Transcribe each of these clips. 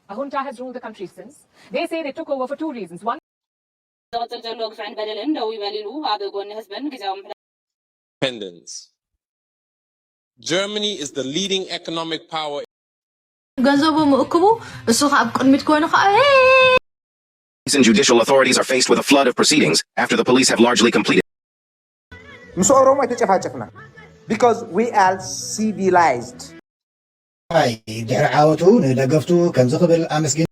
A junta has ruled the country since. They say they took over for two reasons. One, ዝቕጽል ዘሎ ግፍዕን በደልን ደው ይበል ኢሉ ኣብ ጎኒ ህዝብን ግዝያዊ ምሕደራ independence. Germany is the leading economic power. ገንዘቡ ምእክቡ እሱ ከ ኣብ ቅድሚት ኮይኑ ከዓ Recent judicial authorities are faced with a flood of proceedings after the police have largely completed ምስ ኦሮሞ ኣይተጨፋጨፍና because we are civilized ኣይ ድሕሪ ዓወቱ ንደገፍቱ ከምዚ ክብል ኣመስጊኑ።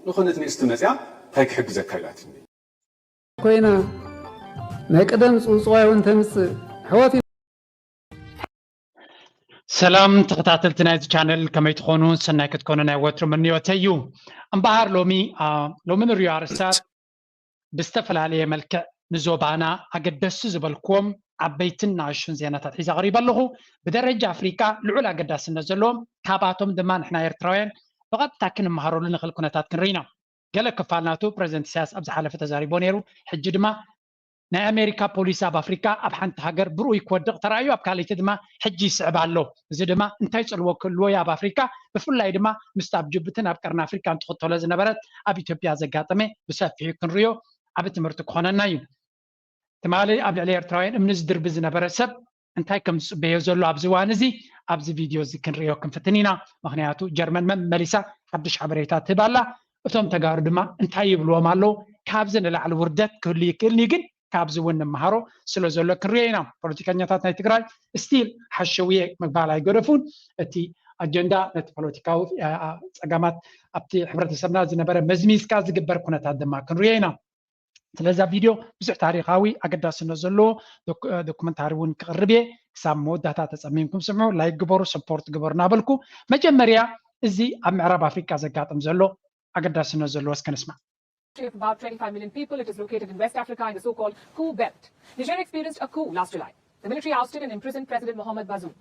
ዝኾነት ንእስቲ መፅያ እንታይ ክሕግዘካ ኢላትኒ። ኮይና ናይ ቀደም ጽውጽዋይ እውን ተምጽእ ኣሕዋት ሰላም ተኸታተልቲ ናይዚ ቻነል ከመይ ትኾኑ? ሰናይ ክትኮኑ ናይ ወትሩ ምንዮተይ እዩ። እምበኣር ሎሚ ሎሚ ንሪኦ ኣርእስታት ብዝተፈላለየ መልክዕ ንዞባና ኣገደስቲ ዝበልክዎም ዓበይትን ንኣሽቱን ዜናታት ሒዘ ቀሪበ ኣለኹ። ብደረጃ ኣፍሪቃ ልዑል ኣገዳስነት ዘለዎም፣ ካባቶም ድማ ንሕና ኤርትራውያን ብቐጥታ ክንመሃረሉ ንኽእል ኩነታት ክንርኢ ኢና። ገለ ክፋል ናቱ ፕረዚደንት ኢሳያስ ኣብ ዝሓለፈ ተዛሪቦ ነይሩ። ሕጂ ድማ ናይ ኣሜሪካ ፖሊሲ ኣብ ኣፍሪካ ኣብ ሓንቲ ሃገር ብርኡይ ክወድቕ ተራእዩ፣ ኣብ ካልኣይቲ ድማ ሕጂ ይስዕብ ኣሎ። እዚ ድማ እንታይ ጽልዎ ክህልዎ እዩ ኣብ ኣፍሪካ፣ ብፍላይ ድማ ምስቲ ኣብ ጅቡትን ኣብ ቀርኒ ኣፍሪካን ትኽተሎ ዝነበረት ኣብ ኢትዮጵያ ዘጋጠመ ብሰፊሑ ክንሪኦ ዓቢ ትምህርቲ ክኾነና እዩ። ትማሊ ኣብ ልዕሊ ኤርትራውያን እምኒ ዝድርቢ ዝነበረ ሰብ እንታይ ከም ዝጽበዮ ዘሎ ኣብዚ እዋን እዚ ኣብዚ ቪድዮ እዚ ክንሪኦ ክንፍትን ኢና። ምኽንያቱ ጀርመን መመሊሳ ሓድሽ ሓበሬታ ትህብ ኣላ። እቶም ተጋሩ ድማ እንታይ ይብልዎም ኣለዉ? ካብዚ ንላዕሊ ውርደት ክህሉ ይክእልኒ ግን ካብዚ እውን ንመሃሮ ስለ ዘሎ ክንሪኦ ኢና። ፖለቲከኛታት ናይ ትግራይ ስቲል ሓሸውየ ምግባል ኣይገደፉን። እቲ ኣጀንዳ ነቲ ፖለቲካዊ ጸገማት ኣብቲ ሕብረተሰብና ዝነበረ መዝሚዝካ ዝግበር ኩነታት ድማ ክንሪኦ ኢና። ስለዛ ቪድዮ ብዙሕ ታሪኻዊ ኣገዳስነት ዘለዎ ዶኩመንታሪ እውን ክቕርብ እየ። ክሳብ መወዳእታ ተጸሚምኩም ስምዑ፣ ላይክ ግበሩ፣ ሰፖርት ግበሩ እናበልኩ መጀመርያ እዚ ኣብ ምዕራብ ኣፍሪቃ ዘጋጥም ዘሎ ኣገዳስነት ዘለዎ እስከ ንስማዕ። Of about twenty-five million people, it is located in West Africa in the so-called coup belt. Niger experienced a coup last July. The military ousted and imprisoned President Mohamed Bazoum.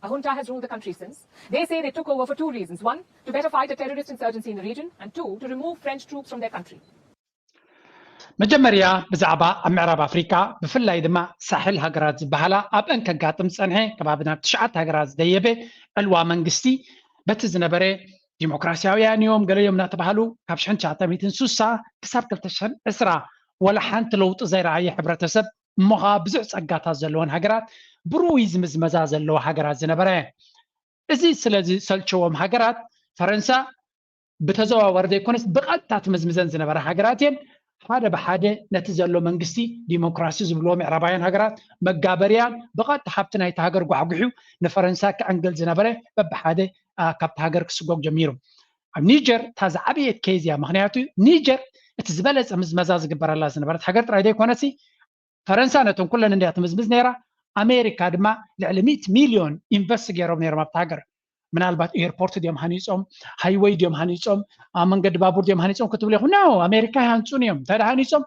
A junta has ruled the country since. They say they took over for two reasons. One, to better fight a terrorist insurgency in the region, and two, to remove French troops from their country. መጀመርያ ብዛዕባ ኣብ ምዕራብ ኣፍሪካ ብፍላይ ድማ ሳሕል ሃገራት ዝበሃላ ኣብአን ከጋጥም ዝፀንሐ ከባቢ ናብ ትሽዓተ ሃገራት ዝደየበ ዕልዋ መንግስቲ በቲ ዝነበረ ዲሞክራሲያውያን እዮም ገለ እዮም እናተባሃሉ ካብ ሽሕን ትሽዓተ ሚእትን ስሳ ክሳብ ክልተ ሽሕን ዕስራ ወላ ሓንቲ ለውጢ ዘይረኣየ ሕብረተሰብ እሞ ከዓ ብዙሕ ፀጋታት ዘለወን ሃገራት ብርኡይ ዝምዝመዛ ዘለዋ ሃገራት ዝነበረ። እዚ ስለ ዝሰልቸዎም ሃገራት ፈረንሳ ብተዘዋዋሪ ዘይኮነስ ብቐጥታ ትምዝምዘን ዝነበራ ሃገራት እየን። ሓደ ብሓደ ነቲ ዘሎ መንግስቲ ዲሞክራሲ ዝብልዎ ምዕራባውያን ሃገራት መጋበርያን ብቐጥታ ሃብቲ ናይቲ ሃገር ጓሕጒሑ ንፈረንሳ ክዕንግል ዝነበረ በብሓደ ካብቲ ሃገር ክስጎግ ጀሚሩ። ኣብ ኒጀር እታ ዝዓበየት ኬዝ እያ። ምኽንያቱ ኒጀር እቲ ዝበለፀ ምዝመዛ ዝግበረላ ዝነበረት ሃገር ጥራይ ዘይኮነሲ ፈረንሳ ነቶም ኩለን እንድያ ትምዝምዝ ነይራ። ኣሜሪካ ድማ ልዕሊ ሚእቲ ሚልዮን ኢንቨስት ገይሮም ነይሮም ኣብቲ ሃገር። ምናልባት ኤርፖርት ድዮም ሃኒፆም፣ ሃይወይ ድዮም ሃኒፆም፣ መንገዲ ባቡር ድዮም ሃኒፆም ክትብል ኢኹም። ኖ፣ ኣሜሪካ ኣይሃንፁን እዮም። እንታይ ሃኒፆም?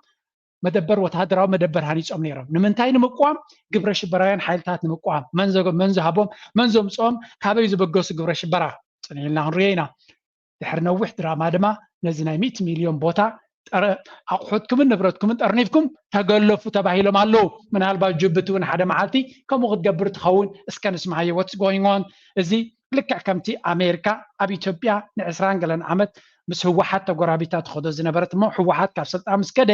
መደበር፣ ወታደራዊ መደበር ሃኒፆም ነይሮም። ንምንታይ? ንምቋም፣ ግብረ ሽበራውያን ሓይልታት ንምቋም። መን ዝሃቦም፣ መን ዘምፅኦም፣ ካበይ ዝበገሱ ግብረ ሽበራ? ፅን ኢልና ክንሪኦ ኢና። ድሕሪ ነዊሕ ድራማ ድማ ነዚ ናይ ሚእቲ ሚልዮን ቦታ ኣቑሑትኩምን ንብረትኩምን ጠርኒፍኩም ተገለፉ ተባሂሎም ኣለዉ። ምናልባት ጅቡቲ እውን ሓደ መዓልቲ ከምኡ ክትገብር ትኸውን። እስከ ንስምዓዮ what's going on። እዚ ልክዕ ከምቲ ኣሜሪካ ኣብ ኢትዮጵያ ንዕስራን ገለን ዓመት ምስ ህወሓት ተጎራቢታ ትኸዶ ዝነበረት እሞ ህወሓት ካብ ስልጣን ምስ ከደ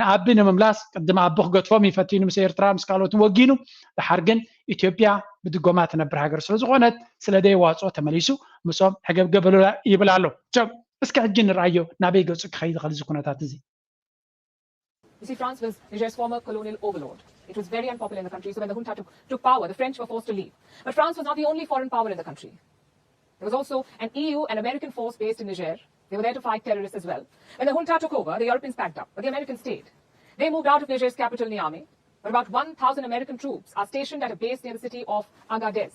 ንኣቢ ንምምላስ ቅድሚ ኣቢ ክገድፎም ይፈትኑ ምስ ኤርትራ ምስ ካልኦትን ወጊኑ ድሓር ግን ኢትዮጵያ ብድጎማ ትነብር ሃገር ስለ ዝኾነት ስለ ደየዋፅኦ ተመሊሱ ምስኦም ሕገብገብ ይብል ኣሎ። እስኪ ሕጂ ንርኣዮ ናበይ ገፁ ክኸይድ ይኽእል እዚ ኩነታት እዚ። You see, France was Niger's former colonial overlord. It was very unpopular in the country, so when the junta took, took power, the French were forced to leave. But France was not the only foreign power in the country. There was also an E U and American force based in Niger. They were there to fight terrorists as well. When the junta took over, the Europeans packed up, but the Americans stayed. They moved out of Niger's capital, Niamey, where about one thousand American troops are stationed at a base near the city of Agadez.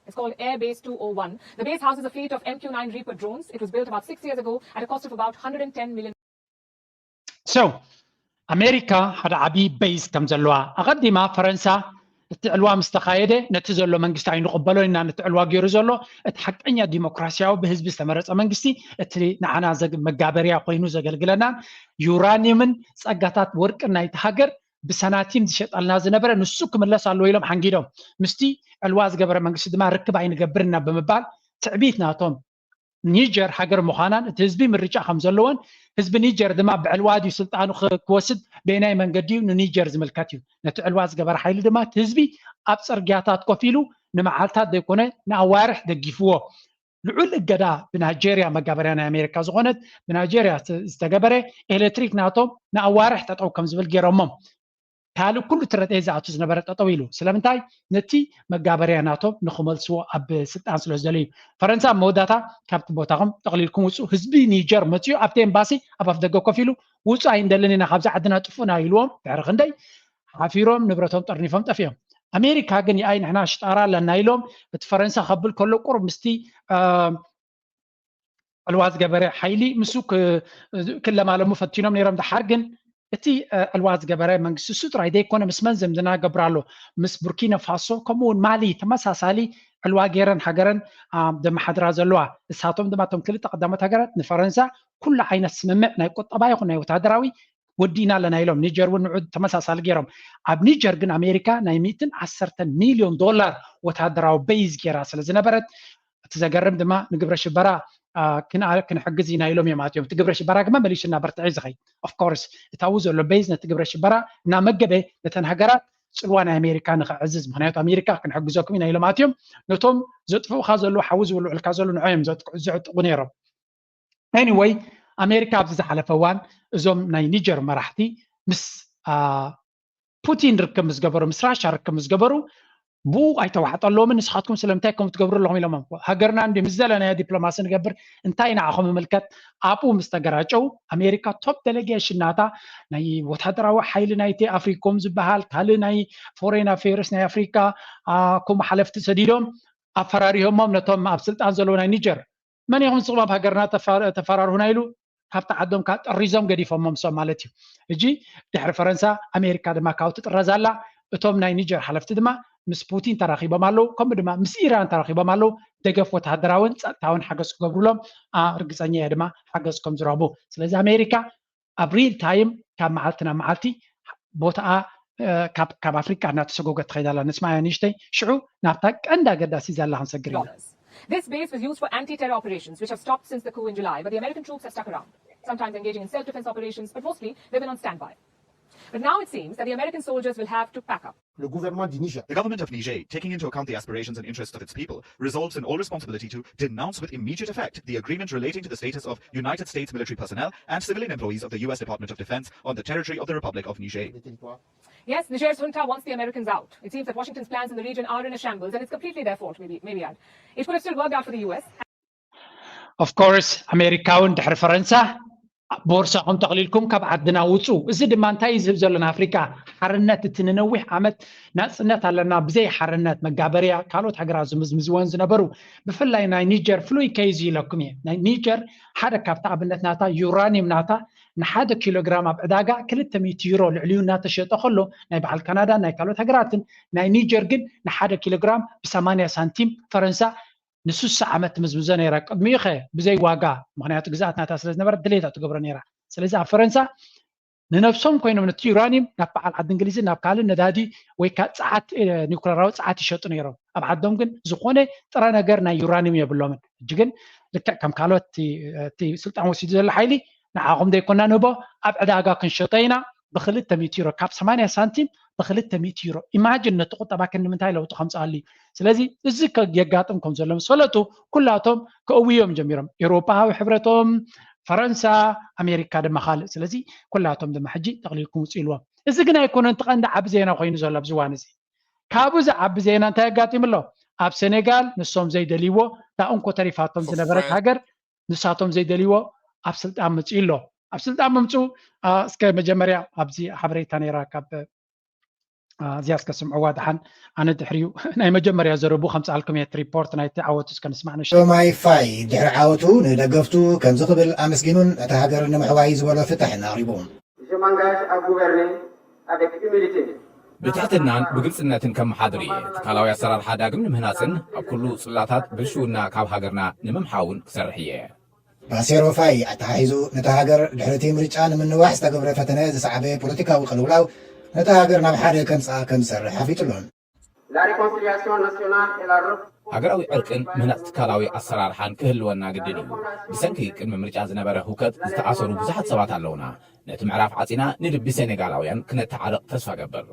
It's called Air Base two oh one. The base houses a fleet of M Q nine Reaper drones. It was built about six years ago at a cost of about one hundred and ten million. So ኣሜሪካ ሓደ ዓብዪ ቤዝ ከም ዘለዋ ኣቐዲማ ፈረንሳ እቲ ዕልዋ ምስ ተኻየደ ነቲ ዘሎ መንግስቲ ኣይንቕበሎን ኢና ነቲ ዕልዋ ገይሩ ዘሎ እቲ ሓቀኛ ዲሞክራሲያዊ ብህዝቢ ዝተመረፀ መንግስቲ እቲ ንዓና መጋበርያ ኮይኑ ዘገልግለናን ዩራኒየምን ፀጋታት ወርቅን ናይቲ ሃገር ብሰናቲም ዝሸጠልና ዝነበረ ንሱ ክምለስ ኣለዎ ኢሎም ሓንጊዶም ምስቲ ዕልዋ ዝገበረ መንግስቲ ድማ ርክብ ኣይንገብርና ብምባል ትዕቢት ናቶም ኒጀር ሃገር ምዃናን እቲ ህዝቢ ምርጫ ከም ዘለዎን ህዝቢ ኒጀር ድማ ብዕልዋ ድዩ ስልጣኑ ክወስድ በየናይ መንገዲ እዩ ንኒጀር ዝምልከት እዩ። ነቲ ዕልዋ ዝገበረ ሓይሊ ድማ እቲ ህዝቢ ኣብ ፅርግያታት ኮፍ ኢሉ ንመዓልታት ዘይኮነ ንኣዋርሕ ደጊፍዎ። ልዑል እገዳ ብናይጀርያ መጋበርያ ናይ ኣሜሪካ ዝኾነት ብናይጀርያ ዝተገበረ ኤሌክትሪክ ናቶም ንኣዋርሕ ጠጠው ከም ዝብል ገይሮሞም። ካልእ ኩሉ ትረጠ ዝኣቱ ዝነበረ ጠጠው ኢሉ ስለምንታይ ነቲ መጋበርያ ናቶም ንክመልስዎ ኣብ ስልጣን ስለ ዝደለዩ። ፈረንሳ መወዳታ ካብቲ ቦታኹም ጠቕሊልኩም ውፁ፣ ህዝቢ ኒጀር መፅኡ ኣብቲ ኤምባሲ ኣብ ኣፍ ደገ ኮፍ ኢሉ ውፁ ኣይንደልን ኢና ካብዚ ዓድና ጥፉና ኢልዎም። ድሕሪ ክንደይ ሓፊሮም ንብረቶም ጠርኒፎም ጠፊኦም። ኣሜሪካ ግን ይኣይ ንሕና ሽጣራ ኣለና ኢሎም እቲ ፈረንሳ ከብል ከሎ ቁሩብ ምስቲ ዕልዋ ዝገበረ ሓይሊ ምሱ ክለማለሙ ፈቲኖም ነይሮም። ደሓር ግን እቲ ዕልዋ ዝገበረ መንግስቲ እሱ ጥራይ ዘይኮነ ምስ መን ዝምድና ገብር ኣሎ፣ ምስ ቡርኪና ፋሶ ከምኡ እውን ማሊ ተመሳሳሊ ዕልዋ ገይረን ሃገረን ደመሓድራ ዘለዋ። እሳቶም ድማ እቶም ክልተ ቀዳሞት ሃገራት ንፈረንሳ ኩሉ ዓይነት ስምምዕ ናይ ቁጠባ ይኹን ናይ ወታደራዊ ወዲእና ኣለና ኢሎም። ኒጀር እውን ንዑ ተመሳሳሊ ገይሮም። ኣብ ኒጀር ግን ኣሜሪካ ናይ ሚእትን ዓሰርተን ሚልዮን ዶላር ወታደራዊ በይዝ ገይራ ስለ ዝነበረት እቲ ዘገርም ድማ ንግብረ ሽበራ ክንሕግዝ ኢና ኢሎም እዮም ኣትዮም። እቲ ግብረ ሽበራ ግማ መሊሱ እናበርትዐ እዩ ዝኸይድ። ኦፍኮርስ እታዊ ዘሎ በይዝ ነቲ ግብረ ሽበራ እናመገበ ነተን ሃገራት ፅልዋ ናይ ኣሜሪካ ንክዕዝዝ፣ ምክንያቱ ኣሜሪካ ክንሕግዘኩም ኢና ኢሎም ኣትዮም። ነቶም ዘጥፍኡካ ዘለዉ ሓዊ ዝውልዑልካ ዘለዉ ንዖ እዮም ዘጥቅዑ ነይሮም። ኤኒወይ ኣሜሪካ ኣብዚ ዝሓለፈ እዋን እዞም ናይ ኒጀር መራሕቲ ምስ ፑቲን ርክብ ምስ ገበሩ ምስ ራሻ ርክብ ምስ ገበሩ ብኡ ኣይተዋሕጠለዎምን። ንስኻትኩም ስለምንታይ ከም ትገብሩ ኣለኹም ኢሎም ሃገርና እንዲ ምስ ዘለናዮ ዲፕሎማሲ ንገብር እንታይ ንዓኹም ይምልከት ኣብኡ ምስ ተገራጨው ኣሜሪካ ቶፕ ደለጌሽን ናታ ናይ ወታደራዊ ሓይሊ ናይቲ ኣፍሪኮም ዝበሃል ካልእ ናይ ፎሬን ኣፌርስ ናይ ኣፍሪካ ከምኡ ሓለፍቲ ሰዲዶም ኣፈራሪሆሞም ነቶም ኣብ ስልጣን ዘለዉ ናይ ኒጀር መን ኢኹም ንስኹም ኣብ ሃገርና ተፈራርሁና ኢሉ ካብቲ ዓዶም ከዓ ጠሪዞም ገዲፎሞም ሶም ማለት እዩ። ሕጂ ድሕሪ ፈረንሳ ኣሜሪካ ድማ ካብኡ ትጥረዝ ኣላ። እቶም ናይ ኒጀር ሓለፍቲ ድማ ምስ ፑቲን ተራኺቦም ኣለዉ፣ ከምኡ ድማ ምስ ኢራን ተራኺቦም ኣለዉ። ደገፍ ወተሃደራውን ጸጥታውን ሓገዝ ክገብሩሎም ርግጸኛ እየ ድማ ሓገዝ ከም ዝረኽቡ። ስለዚ ኣሜሪካ ኣብ ሪል ታይም ካብ መዓልቲ ናብ መዓልቲ ቦታኣ ካብ ኣፍሪቃ እናተሰጎገት ትኸይድ ኣላ። ንስማያ ንእሽተይ ሽዑ ናብታ ቀንዲ ኣገዳሲ ዘላ ክንሰግር ኢና። This base was used for anti-terror operations, which have stopped since the coup in July, but the American troops have stuck around, sometimes engaging in self-defense operations, but mostly they've been on standby. But now it seems that the American soldiers will have to pack up. Le gouvernement du Niger. The government of Niger, taking into account the aspirations and interests of its people, resolves in all responsibility to denounce with immediate effect the agreement relating to the status of United States military personnel and civilian employees of the U S Department of Defense on the territory of the Republic of Niger. Yes, Niger's junta wants the Americans out. It seems that Washington's plans in the region are in a shambles, and it's completely their fault, maybe, maybe add. It could have still worked out for the U S. Of course ኣሜሪካ እውን ድሕሪ ፈረንሳ ቦርሳኹም ጠቕሊልኩም ካብ ዓድና ውፁ። እዚ ድማ እንታይ እዩ ዝህብ ዘሎ ንኣፍሪካ ሓርነት? እቲ ንነዊሕ ዓመት ናፅነት ኣለና ብዘይ ሓርነት መጋበርያ ካልኦት ሃገራት ዝምዝምዝወን ዝነበሩ ብፍላይ ናይ ኒጀር ፍሉይ ከይዙ ኢለኩም እየ። ናይ ኒጀር ሓደ ካብቲ ኣብነት ናታ ዩራኒየም ናታ ንሓደ ኪሎግራም ኣብ ዕዳጋ ክልተ ሚእቲ ዩሮ ልዕሊኡ እናተሸጠ ከሎ ናይ በዓል ካናዳ ናይ ካልኦት ሃገራትን ናይ ኒጀር ግን ንሓደ ኪሎግራም ብሰማንያ ሳንቲም ፈረንሳ ንስሳ ዓመት ትምዝምዞ ነይራ። ቅድሚኡ ኸ ብዘይ ዋጋ፣ ምክንያቱ ግዝኣት ናታ ስለ ዝነበረት ድሌታ ትገብሮ ነይራ። ስለዚ ኣብ ፈረንሳ ንነብሶም ኮይኖም ነቲ ዩራኒየም ናብ በዓል ዓዲ እንግሊዝን ናብ ካልእ ነዳዲ ወይ ከዓ ፀዓት ኒውክለራዊ ፀዓት ይሸጡ ነይሮም። ኣብ ዓዶም ግን ዝኾነ ጥረ ነገር ናይ ዩራኒየም የብሎምን። ሕጂ ግን ልክዕ ከም ካልኦት እቲ ስልጣን ወሲዱ ዘሎ ሓይሊ ንዓኹም ዘይኮና ንህቦ ኣብ ዕዳጋ ክንሸጦ ኢና ብክልተ ሚእቲ ዩሮ ካብ ሰማንያ ሳንቲም ብክልተ ሚእቲ ዩሮ ኢማጅን ነቲ ቁጠባ ክንዲ ምንታይ ለውጢ ከምፅኣሉ እዩ። ስለዚ እዚ የጋጥም ከም ዘሎ ምስ ፈለጡ ኩላቶም ከእውዮም ጀሚሮም። ኤውሮፓዊ ሕብረቶም፣ ፈረንሳ፣ ኣሜሪካ ድማ ካልእ። ስለዚ ኩላቶም ድማ ሕጂ ጠቕሊልኩም ውፅኡ ኢልዎም። እዚ ግን ኣይኮነን እቲ ቀንዲ ዓቢ ዜና ኮይኑ ዘሎ ኣብዚ እዋን እዚ። ካብኡ ዝዓቢ ዜና እንታይ ኣጋጢሙ ኣሎ? ኣብ ሴኔጋል ንሶም ዘይደልይዎ እታ እንኮ ተሪፋቶም ዝነበረት ሃገር ንሳቶም ዘይደልይዎ ኣብ ስልጣን መፅኡ ኣሎ። ኣብ ስልጣን ምምፅኡ እስከ መጀመርያ ኣብዚ ሓበሬታ ነይራ ካብ እዚኣ እስከ ስምዕዋ ደሓን። ኣነ ድሕሪኡ ናይ መጀመርያ ዘረቡ ከምፅኣልኩም እየ ሪፖርት ናይቲ ዓወቱ እስከ ንስማዕ ንሽ ሮማይ ፋይ ድሕሪ ዓወቱ ንደገፍቱ ከምዚ ክብል ኣመስጊኑን ነታ ሃገር ንምሕዋይ ዝበሎ ፍታሕን ኣቕሪቡ። Je m'engage à gouverner avec humilité. ብትሕትናን ብግልጽነትን ከመሓድር እየ። ትካላዊ ኣሰራርሓ ዳግም ንምህናጽን ኣብ ኩሉ ጽላታት ብልሽውና ካብ ሃገርና ንምምሓውን ክሰርሕ እየ። ባሴሮ ፋይ ኣተሓሒዙ ነታ ሃገር ድሕሪ እቲ ምርጫ ንምንዋሕ ዝተገብረ ፈተነ ዝሰዓበ ፖለቲካዊ ቅልውላው ነታ ሃገር ናብ ሓደ ከምጽኣ ከም ዝሰርሕ ኣፍሊጡ ኣሎ። La réconciliation nationale et la ሃገራዊ ዕርቅን ምህናጽ ትካላዊ ኣሰራርሓን ክህልወና ግድን እዩ። ብሰንኪ ቅድሚ ምርጫ ዝነበረ ህውከት ዝተኣሰሩ ብዙሓት ሰባት ኣለውና። ነቲ ምዕራፍ ዓጺና ንልቢ ሴኔጋላውያን ክነተዓርቕ ተስፋ ገብር።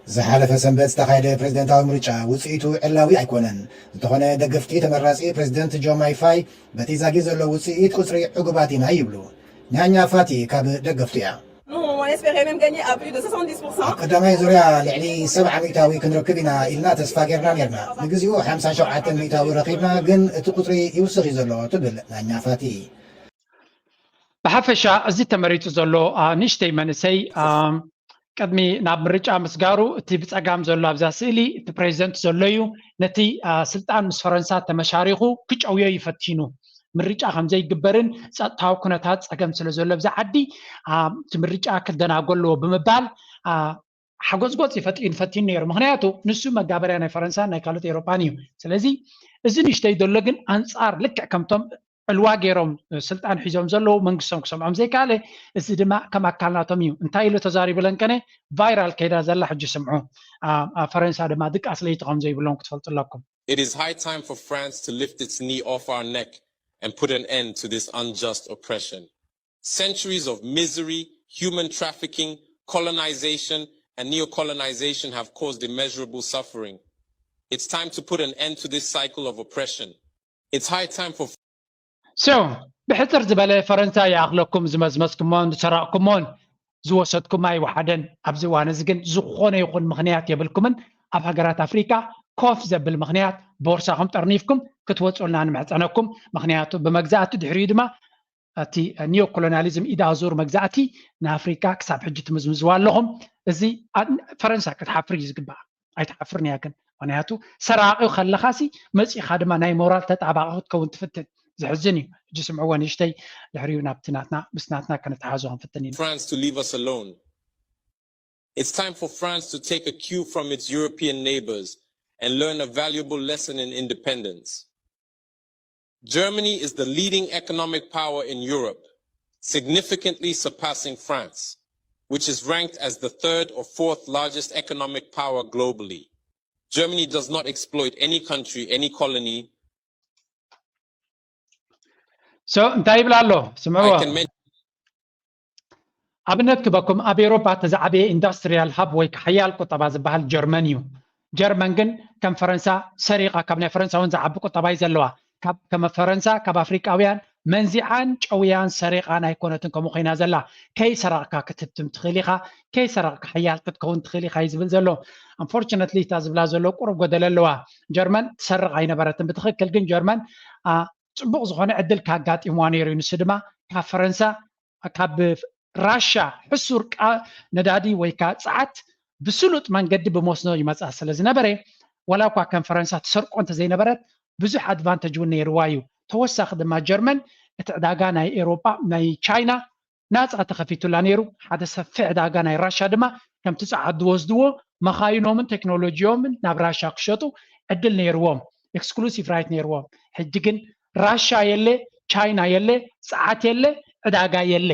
ዝሓለፈ ሰንበት ዝተኻየደ ፕሬዝደንታዊ ምርጫ ውጽኢቱ ዕላዊ ኣይኮነን። እንተኾነ ደገፍቲ ተመራጺ ፕሬዝደንት ጆማይ ፋይ በቲ ዛጊ ዘሎ ውጽኢት ቁጽሪ ዕጉባት ኢና ይብሉ። ኛኛ ፋቲ ካብ ደገፍቱ እያ። On espérait même gagner à plus de soixante-dix pour cent. ኣብ ቀዳማይ ዙርያ ልዕሊ ሰብዓ ሚእታዊ ክንረክብ ኢና ኢልና ተስፋ ጌርና ኔርና። ንግዚኡ ሓምሳ ሸውዓተ ሚእታዊ ረኺብና፣ ግን እቲ ቁጽሪ ይውስኽ እዩ ዘሎ ትብል ኛኛ ፋቲ። ብሓፈሻ እዚ ተመሪጡ ዘሎ ንእሽተይ መንእሰይ ቅድሚ ናብ ምርጫ ምስጋሩ እቲ ብፀጋም ዘሎ ኣብዛ ስእሊ እቲ ፕሬዚደንት ዘሎ እዩ። ነቲ ስልጣን ምስ ፈረንሳ ተመሻሪኹ ክጨውዮ ይፈቲኑ። ምርጫ ከምዘይግበርን ፀጥታዊ ኩነታት ፀገም ስለ ዘሎ ብዛ ዓዲ እቲ ምርጫ ክደናጎ ኣለዎ ብምባል ሓጎፅጎፅ ይፈጢን ፈቲን ነይሩ። ምክንያቱ ንሱ መጋበርያ ናይ ፈረንሳን ናይ ካልኦት ኤሮፓን እዩ። ስለዚ እዚ ንእሽተይ ዘሎ ግን ኣንፃር ልክዕ ከምቶም ዕልዋ ገይሮም ስልጣን ሒዞም ዘለዉ መንግስቶም ክሰምዖም ዘይከኣለ፣ እዚ ድማ ከም ኣካል ናቶም እዩ። እንታይ ኢሉ ተዛሪቡ ለንቀነ ቫይራል ከይዳ ዘላ ሕጂ ስምዑ። ኣብ ፈረንሳ ድማ ድቃስ ለይቲ ከም ዘይብሎም ክትፈልጡ ኣለኩም። It is high time for France to lift its knee off our neck and put an end to this unjust oppression. Centuries of misery, human trafficking, colonization, and neocolonization have caused immeasurable suffering. It's time to put an end to this cycle of oppression. It's high time for So ብሕፅር ዝበለ ፈረንሳ ይኣኽለኩም ዝመዝመዝኩሞን ዝሰረቕኩሞን ዝወሰድኩም ኣይወሓደን። ኣብዚ እዋን እዚ ግን ዝኾነ ይኹን ምኽንያት የብልኩምን። ኣብ ሃገራት ኣፍሪካ ኮፍ ዘብል ምኽንያት ቦርሳኹም ጠርኒፍኩም ክትወፁልና ንምሕፀነኩም። ምኽንያቱ ብመግዛእቲ ድሕሪኡ ድማ እቲ ኒዮ ኮሎኒያሊዝም ኢድ ኣዙር መግዛእቲ ንኣፍሪካ ክሳብ ሕጂ ትምዝምዝዋ ኣለኹም። እዚ ፈረንሳ ክትሓፍር እዩ ዝግባእ። ኣይትሓፍርን እያ ግን ምክንያቱ ሰራቂ ከለኻሲ መፂኻ ድማ ናይ ሞራል ተጣባቂ ክትከውን ትፍትን። ዘሕዝን እዩ። ሕጂ ስምዕዎ ንእሽተይ ድሕሪኡ ናብቲ ናትና ምስ ናትና ከነተሓዞ ክንፍትን ኢና። France to leave us alone. It's time for France to take a cue from its European neighbors and learn a valuable lesson in independence. Germany is the leading economic power in Europe, significantly surpassing France, which is ranked as the third or fourth largest economic power globally. Germany does not exploit any country, any colony. So እንታይ ይብል ኣሎ ስምዕዎ። I can mention ኣብነት ክበኩም ኣብ ኤሮፓ እቲ ዝዓበየ ኢንዱስትሪያል ሃብ ወይ ሓያል ቁጠባ ዝበሃል ጀርመን እዩ። ጀርመን ግን ከም ፈረንሳ ሰሪቓ ካብ ናይ ፈረንሳ እውን ዝዓቢ ቁጠባ እዩ ዘለዋ። ካብ ከም ፈረንሳ ካብ ኣፍሪቃውያን መንዚዓን ጨውያን ሰሪቓን ኣይኮነትን ከምኡ ኮይና ዘላ። ከይሰረቕካ ክትህብትም ትኽእል ኢኻ፣ ከይሰረቕካ ሓያል ክትከውን ትኽእል ኢኻ እዩ ዝብል ዘሎ። Unfortunately እታ ዝብላ ዘሎ ቁሩብ ጎደለ ኣለዋ። ጀርመን ትሰርቕ ኣይነበረትን ብትኽክል፣ ግን ጀርመን ጽቡቕ ዝኾነ ዕድል ካጋጢምዋ ነይሩ እዩ። ንሱ ድማ ካብ ፈረንሳ ካብ ራሻ ሕሱር ነዳዲ ወይ ከዓ ፀዓት ብስሉጥ መንገዲ ብመስኖ ይመፅኣ ስለ ዝነበረ ዋላ እኳ ከም ፈረንሳ ትሰርቆ እንተዘይነበረት ብዙሕ ኣድቫንተጅ እውን ነይርዋ እዩ። ተወሳኺ ድማ ጀርመን እቲ ዕዳጋ ናይ ኤሮጳ ናይ ቻይና ናፃ ተኸፊቱላ ነይሩ። ሓደ ሰፊሕ ዕዳጋ ናይ ራሻ ድማ ከምቲ ፀዓት ዝወስድዎ መኻይኖምን ቴክኖሎጂዮምን ናብ ራሻ ክሸጡ ዕድል ነይርዎም። ኤክስክሉሲቭ ራይት ነይርዎም። ሕጂ ግን ራሻ የለ፣ ቻይና የለ፣ ፀዓት የለ፣ ዕዳጋ የለ።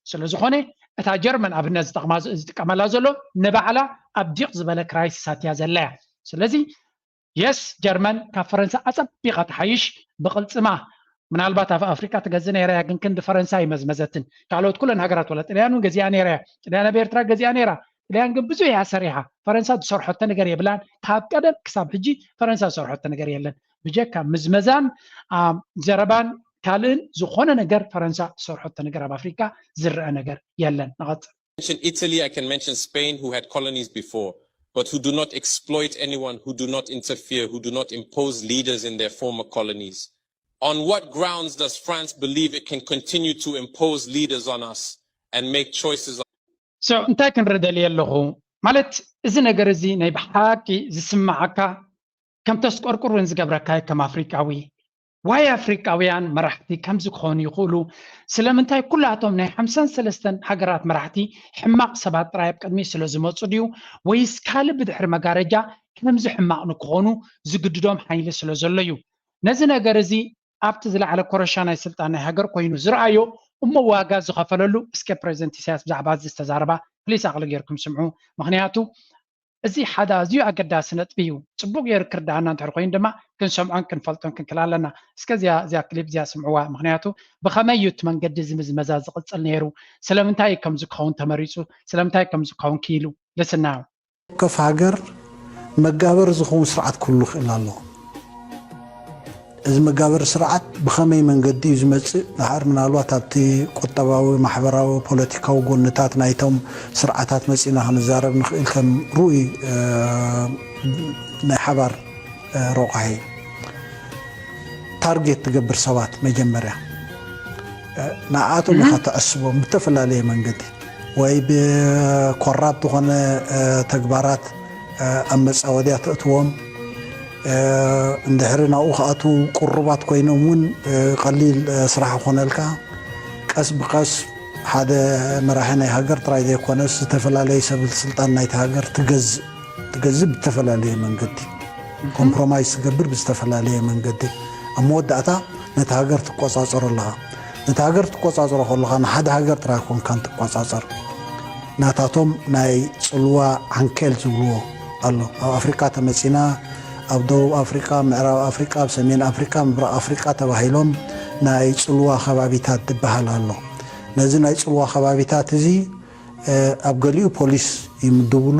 ስለዝኾነ እታ ጀርመን ኣብነት ዝጠቕማ ዝጥቀመላ ዘሎ ንባዕላ ኣብ ዲቕ ዝበለ ክራይሲሳት እያ ዘላ እያ። ስለዚ የስ ጀርመን ካብ ፈረንሳ ኣጸቢቓ ትሓይሽ ብቕልጽማ። ምናልባት ኣብ ኣፍሪቃ ትገዝእ ነይራ እያ፣ ግን ክንዲ ፈረንሳ ኣይመዝመዘትን። ካልኦት ኩለን ሃገራት ወላ ጥልያን እውን ገዚኣ ነይራ እያ። ጥልያን ኣብ ኤርትራ ገዚኣ ነይራ። ጥልያን ግን ብዙሕ እያ ሰሪሓ። ፈረንሳ ዝሰርሖቶ ነገር የብላን። ካብ ቀደም ክሳብ ሕጂ ፈረንሳ ዝሰርሖቶ ነገር የለን። ብጀካ ምዝመዛን ዘረባን ካልእን ዝኾነ ነገር ፈረንሳ ዝሰርሖቶ ነገር ኣብ ኣፍሪካ ዝረአ ነገር የለን። ንቐፅል። Mention Italy, I can mention Spain, who had colonies before, but who do not exploit anyone, who do not interfere, who do not impose leaders in their former colonies. On what grounds does France believe it can continue to impose leaders on us and make choices on So እንታይ ክንርኢ ደልየ ኣለኹ ማለት እዚ ነገር እዚ ናይ ብሓቂ ዝስማዓካ ከም ተስቆርቁር እውን ዝገብረካ እዩ ከም ኣፍሪቃዊ። ዋይ ኣፍሪቃውያን መራሕቲ ከምዚ ክኾኑ ይኽእሉ? ስለምንታይ ኩላቶም ናይ ሓምሳን ሰለስተን ሃገራት መራሕቲ ሕማቕ ሰባት ጥራይ ኣብ ቅድሚ ስለ ዝመፁ ድዩ ወይስ ካልእ ብድሕሪ መጋረጃ ከምዚ ሕማቕ ንክኾኑ ዝግድዶም ሓይሊ ስለ ዘሎ እዩ? ነዚ ነገር እዚ ኣብቲ ዝለዓለ ኮረሻ ናይ ስልጣን ናይ ሃገር ኮይኑ ዝረኣዮ እሞ ዋጋ ዝኸፈለሉ እስከ ፕሬዚደንት ኢሳያስ ብዛዕባ እዚ ዝተዛረባ ፕሊስ ኣቕሊ ጌርኩም ስምዑ። ምክንያቱ እዚ ሓደ ኣዝዩ ኣገዳሲ ነጥቢ እዩ። ጽቡቕ ገይሩ ክርድኣና እንድሕር ኮይኑ ድማ ክንሰምዖን ክንፈልጦን ክንክእል ኣለና። እስከ እዚኣ እዚኣ ክሊፕ እዚኣ ስምዕዋ፣ ምኽንያቱ ብኸመይ እዩ እቲ መንገዲ እዚ ምዝመዛ ዝቕጽል ነይሩ? ስለምንታይ እዩ ከምዚ ክኸውን ተመሪጹ? ስለምንታይ እዩ ከምዚ ክኸውን ክኢሉ? ልስናዮ። ከፍ ሃገር መጋበር ዝኸውን ስርዓት ክህሉ ይኽእል ኣሎ። እዚ መጋበር ስርዓት ብኸመይ መንገዲ እዩ ዝመጽእ? ድሓር ምናልባት ኣብቲ ቁጠባዊ፣ ማሕበራዊ፣ ፖለቲካዊ ጎንታት ናይቶም ስርዓታት መጺና ክንዛረብ ንኽእል ከም ርኡይ ናይ ሓባር ረቋሒ። ታርጌት ትገብር ሰባት መጀመርያ ንኣቶም ኢኻ ተዕስቦም ብተፈላለየ መንገዲ ወይ ብኮራፕት ዝኾነ ተግባራት ኣብ መፃወድያ ተእትዎም። እንድሕሪ ናብኡ ክኣትዉ ቅሩባት ኮይኖም እውን ቀሊል ስራሕ ይኾነልካ። ቀስ ብቀስ ሓደ መራሒ ናይ ሃገር ጥራይ ዘይኮነስ ዝተፈላለየ ሰብ ስልጣን ናይቲ ሃገር ትገዝእ ትገዝእ ብዝተፈላለየ መንገዲ ኮምፕሮማይዝ ትገብር ብዝተፈላለየ መንገዲ ኣብ መወዳእታ ነቲ ሃገር ትቆፃፀሮ ኣለኻ። ነቲ ሃገር ትቆፃፀሮ ከለኻ ንሓደ ሃገር ጥራይ ኮንካን ትቆፃፀር። ናታቶም ናይ ፅልዋ ዓንኬል ዝብልዎ ኣሎ። ኣብ ኣፍሪቃ ተመፂና ኣብ ደቡብ ኣፍሪቃ፣ ምዕራብ ኣፍሪቃ፣ ኣብ ሰሜን ኣፍሪቃ፣ ምብራቕ ኣፍሪቃ ተባሂሎም ናይ ፅልዋ ከባቢታት ዝበሃል ኣሎ። ነዚ ናይ ፅልዋ ከባቢታት እዚ ኣብ ገሊኡ ፖሊስ ይምድብሉ፣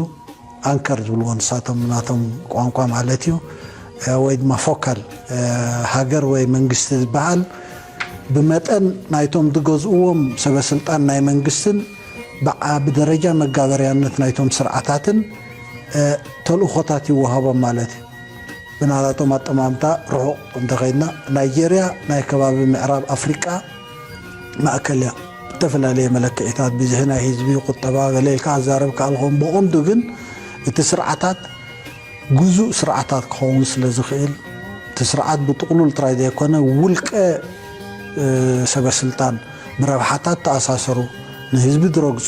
ኣንከር ዝብልዎ ንሳቶም ናቶም ቋንቋ ማለት እዩ፣ ወይ ድማ ፎካል ሃገር ወይ መንግስቲ ዝበሃል ብመጠን ናይቶም ዝገዝእዎም ሰበስልጣን ናይ መንግስትን ብዓ- ብደረጃ መጋበርያነት ናይቶም ስርዓታትን ተልእኾታት ይወሃቦም ማለት እዩ። ብናታቶም ኣጠማምታ ርሑቕ እንተኸይድና ናይጀርያ ናይ ከባቢ ምዕራብ ኣፍሪቃ ማእከል እያ። ብተፈላለየ መለክዒታት ብዝሒ ናይ ህዝቢ፣ ቁጠባ፣ ገለ ኢልካ ኣዛረብ ከኣልኹም። ብቐንዱ ግን እቲ ስርዓታት ግዙእ ስርዓታት ክኸውን ስለ ዝኽእል እቲ ስርዓት ብጥቕሉል ጥራይ ዘይኮነ ውልቀ ሰበስልጣን ብረብሓታት ተኣሳሰሩ፣ ንህዝቢ ዝረግፁ፣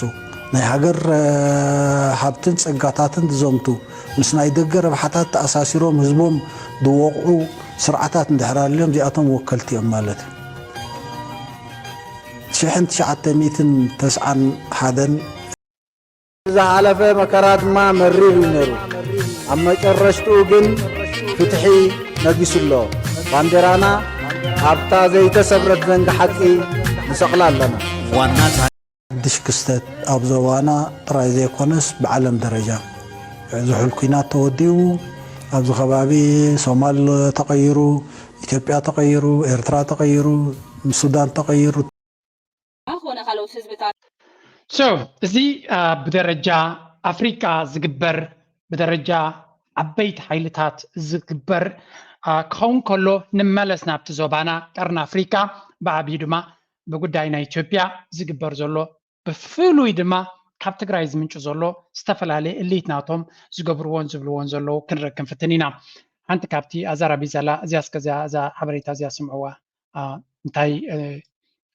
ናይ ሃገር ሃብትን ፀጋታትን ዝዘምቱ፣ ምስ ናይ ደገ ረብሓታት ተኣሳሲሮም ህዝቦም ዝወቕዑ ስርዓታት እንድሕር ኣልዮም እዚኣቶም ወከልቲ እዮም ማለት እዩ። ሽሕን ትሽዓተ ሚእትን ተስዓን ሓደን ዝሓለፈ መከራ ድማ መሪር እዩ ነይሩ። ኣብ መጨረሽትኡ ግን ፍትሒ ነጊሱ ኣሎ። ባንዴራና ኣብታ ዘይተሰብረት ዘንጊ ሓቂ ንሰቕላ ኣለና። ዋና ሓድሽ ክስተት ኣብ ዞባና ጥራይ ዘይኮነስ ብዓለም ደረጃ ዝሑል ኲናት ተወዲኡ ኣብዚ ከባቢ ሶማል ተቐይሩ፣ ኢትዮጵያ ተቐይሩ፣ ኤርትራ ተቐይሩ፣ ሱዳን ተቐይሩ። ኮነ ካልኦት ህዝብታት። So እዚ ብደረጃ ኣፍሪቃ ዝግበር ብደረጃ ዓበይቲ ሓይልታት ዝግበር ክኸውን ከሎ ንመለስ ናብቲ ዞባና ቀርኒ ኣፍሪቃ ብዓብዩ ድማ ብጉዳይ ናይ ኢትዮጵያ ዝግበር ዘሎ ብፍሉይ ድማ ካብ ትግራይ ዝምንጩ ዘሎ ዝተፈላለየ እሊት ናቶም ዝገብርዎን ዝብልዎን ዘለዉ ክንርኢ ክንፍትን ኢና። ሓንቲ ካብቲ ኣዛራቢ ዘላ እዚኣ እስከ እዚኣ እዛ ሓበሬታ እዚኣ ስምዕዋ እንታይ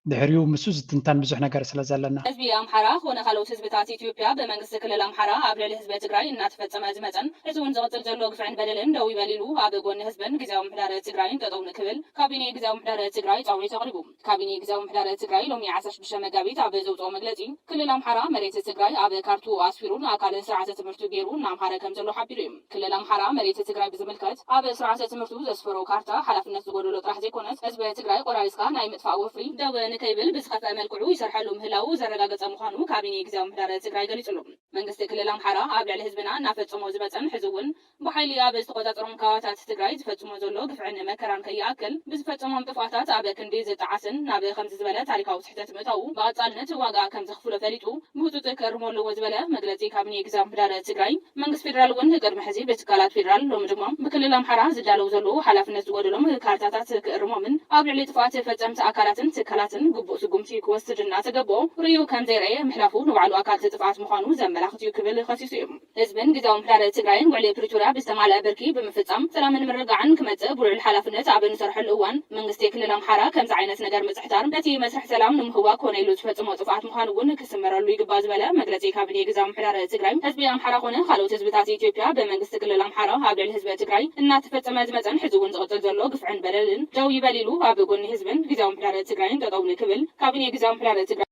ድሕሪኡ ምስኡ ዝትንተን ብዙሕ ነገር ስለ ዘለና። ህዝቢ ኣምሓራ ኮነ ካልኦት ህዝብታት ኢትዮጵያ ብመንግስቲ ክልል ኣምሓራ ኣብ ልዕሊ ህዝቢ ትግራይ እናተፈፀመ ዝመፀን ሕዚ እውን ዝቕፅል ዘሎ ግፍዕን በደልን ደው ይበል ኢሉ ኣብ ጎኒ ህዝብን ግዝያዊ ምምሕዳር ትግራይን ጠጠው ንክብል ካቢኔ ግዝያዊ ምምሕዳር ትግራይ ፃውዒት ኣቕሪቡ። ካቢኔ ግዝያዊ ምምሕዳር ትግራይ ሎሚ ዓሰርተ ሽዱሽተ መጋቢት ኣብ ዘውፅኦ መግለፂ ክልል ኣምሓራ መሬት ትግራይ ኣብ ካርትኡ ኣስፊሩን ኣካል ስርዓተ ትምህርቱ ገይሩ እናምሃረ ከም ዘሎ ሓቢሩ እዩ። ክልል ኣምሓራ መሬት ትግራይ ብዝምልከት ኣብ ስርዓተ ትምህርቱ ዘስፈሮ ካርታ ሓላፍነት ዝጎደሎ ጥራሕ ዘይኮነስ ህዝቢ ትግራይ ቆራሪስካ ናይ ምጥፋእ ወፍሪ ደው ንከይብል ብዝኸፍአ መልክዑ ይሰርሐሉ ምህላው ዘረጋገፀ ምዃኑ ካቢኔ ግዝያዊ ምምሕዳር ትግራይ ገሊፁ ኣሎ። መንግስቲ ክልል ኣምሓራ ኣብ ልዕሊ ህዝብና እናፈፀሞ ዝመፀን ሕዚ እውን ብሓይሊ ኣብ ዝተቆፃፀሮም ከባብታት ትግራይ ዝፈፅሞ ዘሎ ግፍዕን መከራን ከይኣክል ብዝፈፀሞም ጥፍኣታት ኣብ ክንዲ ዝጠዓስን ናብ ከምዚ ዝበለ ታሪካዊ ስሕተት ምእታዉ ብቐፃልነት ዋጋ ከም ዘኽፍሎ ፈሊጡ ብህፁፅ ክእርሞ ኣለዎ ዝበለ መግለፂ ካቢኔ ግዝያዊ ምምሕዳር ትግራይ መንግስቲ ፌዴራል እውን ቅድሚ ሕዚ ብትካላት ፌዴራል ሎሚ ድማ ብክልል ኣምሓራ ዝዳለው ዘለዉ ሓላፍነት ዝጎደሎም ካርታታት ክእርሞምን ኣብ ልዕሊ ጥፍኣት ፈፀምቲ ኣካላትን ትካላትን ግቡእ ስጉምቲ ክወስድ እናተገበኦ ርእዩ ከም ዘይረኣየ ምሕላፉ ንባዕሉ ኣካል እቲ ጥፍኣት ምዃኑ ዘመላኽት እዩ ክብል ከሲሱ እዩ። ህዝብን ግዝያዊ ምምሕዳር ትግራይን ውዕሊ ፕሪቶርያ ብዝተማልአ ብርኪ ብምፍፃም ሰላምን ምርግጋዕን ክመፅእ ብልዑል ሓላፍነት ኣብ እንሰርሐሉ እዋን መንግስቲ ክልል ኣምሓራ ከምዚ ዓይነት ነገር ምፅሕታር ነቲ መስርሕ ሰላም ንምህዋኽ ኮነ ኢሉ ዝፈፅሞ ጥፍኣት ምዃኑ እውን ክስመረሉ ይግባእ ዝበለ መግለፂ ካቢኔ ግዝያዊ ምምሕዳር ትግራይ ህዝቢ ኣምሓራ ኮነ ካልኦት ህዝብታት ኢትዮጵያ ብመንግስቲ ክልል ኣምሓራ ኣብ ልዕሊ ህዝቢ ትግራይ እናተፈፀመ ዝመፀን ሕዚ እውን ዝቕፅል ዘሎ ግፍዕን በደልን ደው ይበል ኢሉ ኣብ ጎኒ ህዝብን ግዝያዊ ምምሕዳር ትግራይን ጠጠው ንክብል ካቢኔ ግዝያዊ ምምሕዳር ትግራይ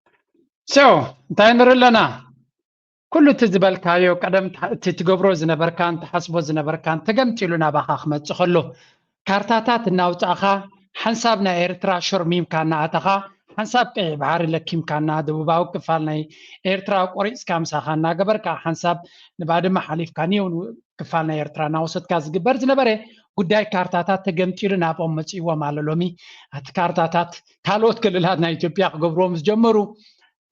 So እንታይ ንርኢ ኣለና? ኩሉ እቲ ዝበልካዮ ቀደም እቲ ትገብሮ ዝነበርካን ትሓስቦ ዝነበርካን ተገምጢሉ ናባኻ ክመጽእ ከሎ፣ ካርታታት እናውጻእኻ ሓንሳብ ናይ ኤርትራ ሸርሚምካ እናኣተኻ፣ ሓንሳብ ቀይሕ ባሕሪ ለኪምካ እና ደቡባዊ ክፋል ናይ ኤርትራ ቆሪጽካ ምሳኻ እናገበርካ፣ ሓንሳብ ንባድመ ሓሊፍካ ንየውን ክፋል ናይ ኤርትራ እናወሰድካ ዝግበር ዝነበረ ጉዳይ ካርታታት ተገምጢሉ ናብኦም መጺእዎም ኣሎ። ሎሚ እቲ ካርታታት ካልኦት ክልላት ናይ ኢትዮጵያ ክገብርዎም ዝጀመሩ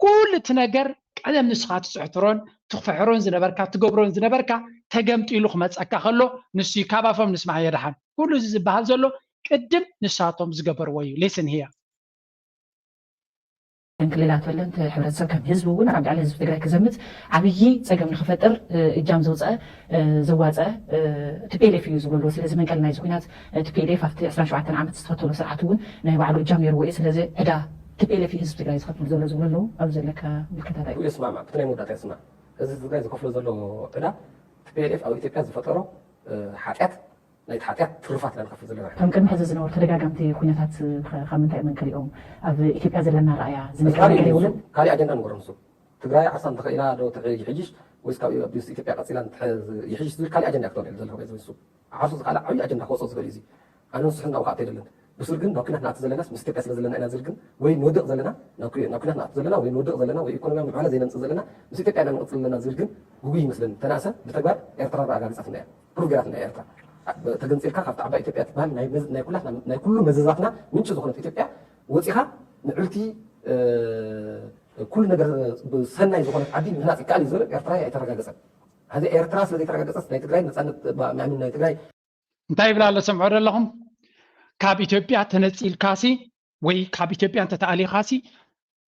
ኩሉ እቲ ነገር ቀደም ንስኻ ትጽሕትሮን ትፍሕሮን ዝነበርካ ትገብሮን ዝነበርካ ተገምጢሉ ክመጸካ ከሎ ንሱ እዩ። ካብ ኣፎም ንስማዕ የድሓን። ኩሉ እዚ ዝበሃል ዘሎ ቅድም ንሳቶም ዝገበርዎ እዩ። ሌስን ሂያ ክልላት በለ እንተ ሕብረተሰብ ከም ህዝቢ እውን ኣብ ልዕሊ ህዝቢ ትግራይ ክዘምት ዓብዪ ፀገም ንክፈጥር እጃም ዘውፀአ ዘዋፀ ቲፒኤልኤፍ እዩ ዝብሉ ኣለዉ። ስለዚ መንቀሊ ናይዚ ኩናት ቲፒኤልኤፍ ኣብቲ ዕስራን ሸውዓተን ዓመት ዝተኸተሎ ስርዓት እውን ናይ ባዕሉ እጃም ነይርዎ እዩ። ስለዚ ዕዳ ቲፒኤልኤፍ እዩ ህዝቢ ትግራይ ዝኸፍል ዘሎ ዝብሉ ኣለዉ። ኣብ ዘለካ ምልከታ እንታይ እዩ? ይስማማዕ፣ ብቲ ናይ መወዳእታ ይስማዕ። እዚ ትግራይ ዝኸፍሎ ዘሎ ዕዳ ቲፒኤልኤፍ ኣብ ኢትዮጵያ ዝፈጠሮ ሓጢኣት ናይቲ ሓጢኣት ትሩፋት ኢና ንኸፍል ዘለና። ከም ቅድሚ ሕዚ ዝነበሩ ተደጋጋምቲ ኩነታት ካብ ምንታይ መንቀሊኦም ኣብ ኢትዮጵያ ዘለና ረኣያ ዝነቀል ነገር የብሉን። ካሊእ ኣጀንዳ ንገሮ ንሱ ትግራይ ዓርሳ እንተኸኢላ ዶ ይሕይሽ ወይስ ካብ ኢትዮጵያ ቀፂላ ይሕይሽ ዝብል ካሊእ ኣጀንዳ ክተውልዕል ዘለኹ። ንሱ ዓርሱ ዝኸኣለ ዓብዪ ኣጀንዳ ክወፅኦ ዝኽእል እዩ። ኣነ ንሱ ሕናው ከዓ ኣይደለን። ብሱር ግን ናብ ኩናት ንኣቱ ዘለናስ ምስ ኢትዮጵያ ስለ ዘለና ኢና ዝብል ግን ወይ ንወድቕ ዘለና ናብ ኩናት ንኣቱ ዘለና ወይ ንወድቕ ዘለና ወይ ኢኮኖሚያዊ ምዕባለ ዘይነምፅእ ዘለና ምስ ኢትዮጵያ ኢና ንቕፅል ዘለና ዝብል ግን ግጉይ ይመስለኒ። ተናእሰ ብተግባር ኤርትራ ኣረጋጊፃትና እያ። ፕሩፍ ገይራትና እያ ኤርትራ። ተገንፂልካ ካብቲ ዓባይ ኢትዮጵያ ትበሃል ናይ ኩሉ መዘዛትና ምንጪ ዝኾነት ኢትዮጵያ ወፂኻ ምዕብልቲ ኩሉ ነገር ሰናይ ዝኾነት ዓዲ ምህናፅ ይከኣል እዩ ዝብል ኤርትራ ኣይተረጋገፀን። ሕዚ ኤርትራ ስለ ዘይተረጋገፀት ናይ ትግራይ ነፃነት ናይ ትግራይ እንታይ ይብላ ኣሎ ሰምዖ ዘለኹም? ካብ ኢትዮጵያ ተነፂልካሲ ወይ ካብ ኢትዮጵያ እንተተኣሊኻሲ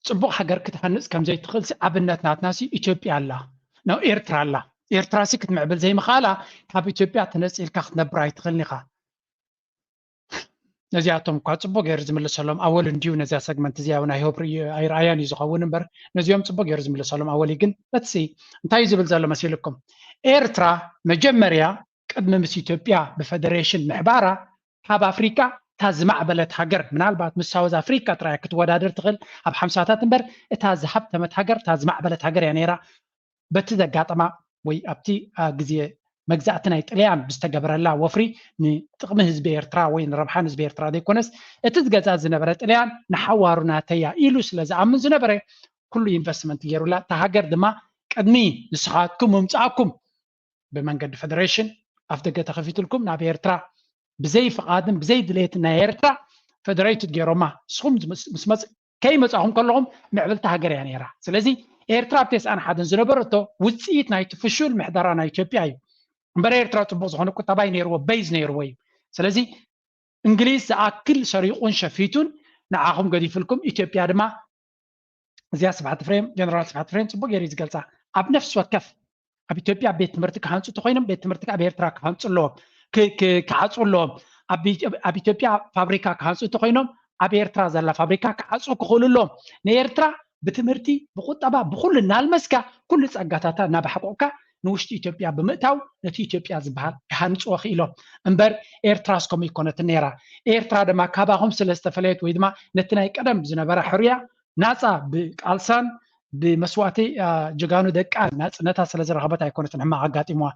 ፅቡቕ ሃገር ክትሃንፅ ከምዘይትኽእልሲ ኣብነት ናትናሲ ኢትዮጵያ ኣላ፣ ኖ ኤርትራ ኣላ። ኤርትራሲ ክትምዕብል ዘይምኽኣላ ካብ ኢትዮጵያ ተነፂልካ ክትነብር ኣይትኽእልን ኢኻ። ነዚኣቶም እኳ ፅቡቕ ገይሩ ዝምልሰሎም ኣወል እንድዩ ነዚኣ ሰግመንት እዚኣ እውን ኣይሆብ ኣይረኣያን እዩ ዝኸውን እምበር ነዚኦም ፅቡቕ ገይሩ ዝምልሰሎም ኣወል እዩ። ግን let's see እንታይ እዩ ዝብል ዘሎ መሲልኩም? ኤርትራ መጀመርያ ቅድሚ ምስ ኢትዮጵያ ብፈደሬሽን ምሕባራ ካብ ኣፍሪቃ እታ ዝማዕበለት ሃገር ምናልባት ምስ ሳውዝ ኣፍሪቃ ጥራይ ክትወዳደር ትኽእል ኣብ ሓምሳታት እምበር እታ ዝሃብተመት ሃገር እታ ዝማዕበለት ሃገር እያ ነይራ። በቲ ዘጋጠማ ወይ ኣብቲ ግዜ መግዛእቲ ናይ ጥልያን ብዝተገበረላ ወፍሪ ንጥቕሚ ህዝቢ ኤርትራ ወይ ንረብሓን ህዝቢ ኤርትራ ዘይኮነስ እቲ ዝገዝኣ ዝነበረ ጥልያን ንሓዋሩ ናተያ ኢሉ ስለ ዝኣምን ዝነበረ ኩሉ ኢንቨስትመንት ገይሩላ እታ ሃገር ድማ ቅድሚ ንስኻትኩም ምምፃእኩም ብመንገዲ ፈደሬሽን ኣፍ ደገ ተኸፊትልኩም ናብ ኤርትራ ብዘይ ፍቓድን ብዘይ ድሌትን ናይ ኤርትራ ፈደሬትድ ገይሮማ ንስኹም ምስ መፅ ከይመፃኹም ከለኹም ምዕብልቲ ሃገር እያ ነይራ። ስለዚ ኤርትራ ኣብ ተስዓን ሓደን ዝነበረቶ ውፅኢት ናይቲ ፍሹል ምሕደራ ናይ ኢትዮጵያ እዩ። እምበር ኤርትራ ፅቡቕ ዝኾነ ቁጠባ እዩ ነይርዎ፣ በይዝ ነይርዎ እዩ። ስለዚ እንግሊዝ ዝኣክል ሰሪቑን ሸፊቱን ንዓኹም ገዲፉልኩም ኢትዮጵያ ድማ እዚኣ ስብሓት ፍሬም ጀነራል ስብሓት ፍሬም ፅቡቅ ገይሩ እዩ ዝገልፃ። ኣብ ነፍሲ ወከፍ ኣብ ኢትዮጵያ ቤት ትምህርቲ ክሃንፁ እንተኮይኖም ቤት ትምህርቲ ኣብ ኤርትራ ክሃንፁ ኣለዎም፣ ክዓፁ ኣለዎም። ኣብ ኢትዮጵያ ፋብሪካ ክሃንፁ እንተኮይኖም ኣብ ኤርትራ ዘላ ፋብሪካ ክዓፁ ክኽእሉ ኣለዎም። ንኤርትራ ብትምህርቲ ብቁጠባ ብኩሉ እናልመስካ ኩሉ ፀጋታታ እናባሕቆቅካ ንውሽጢ ኢትዮጵያ ብምእታው ነቲ ኢትዮጵያ ዝበሃል ክሃንፅዎ ክኢሎም እምበር ኤርትራስ ከምኡ ይኮነትን ነይራ። ኤርትራ ድማ ካባኹም ስለ ዝተፈለየት ወይ ድማ ነቲ ናይ ቀደም ዝነበራ ሕርያ ናፃ ብቃልሳን ብመስዋእቲ ጀጋኑ ደቃን ናፅነታ ስለ ዝረኸበት ኣይኮነትን ሕማቕ ኣጋጢምዋ።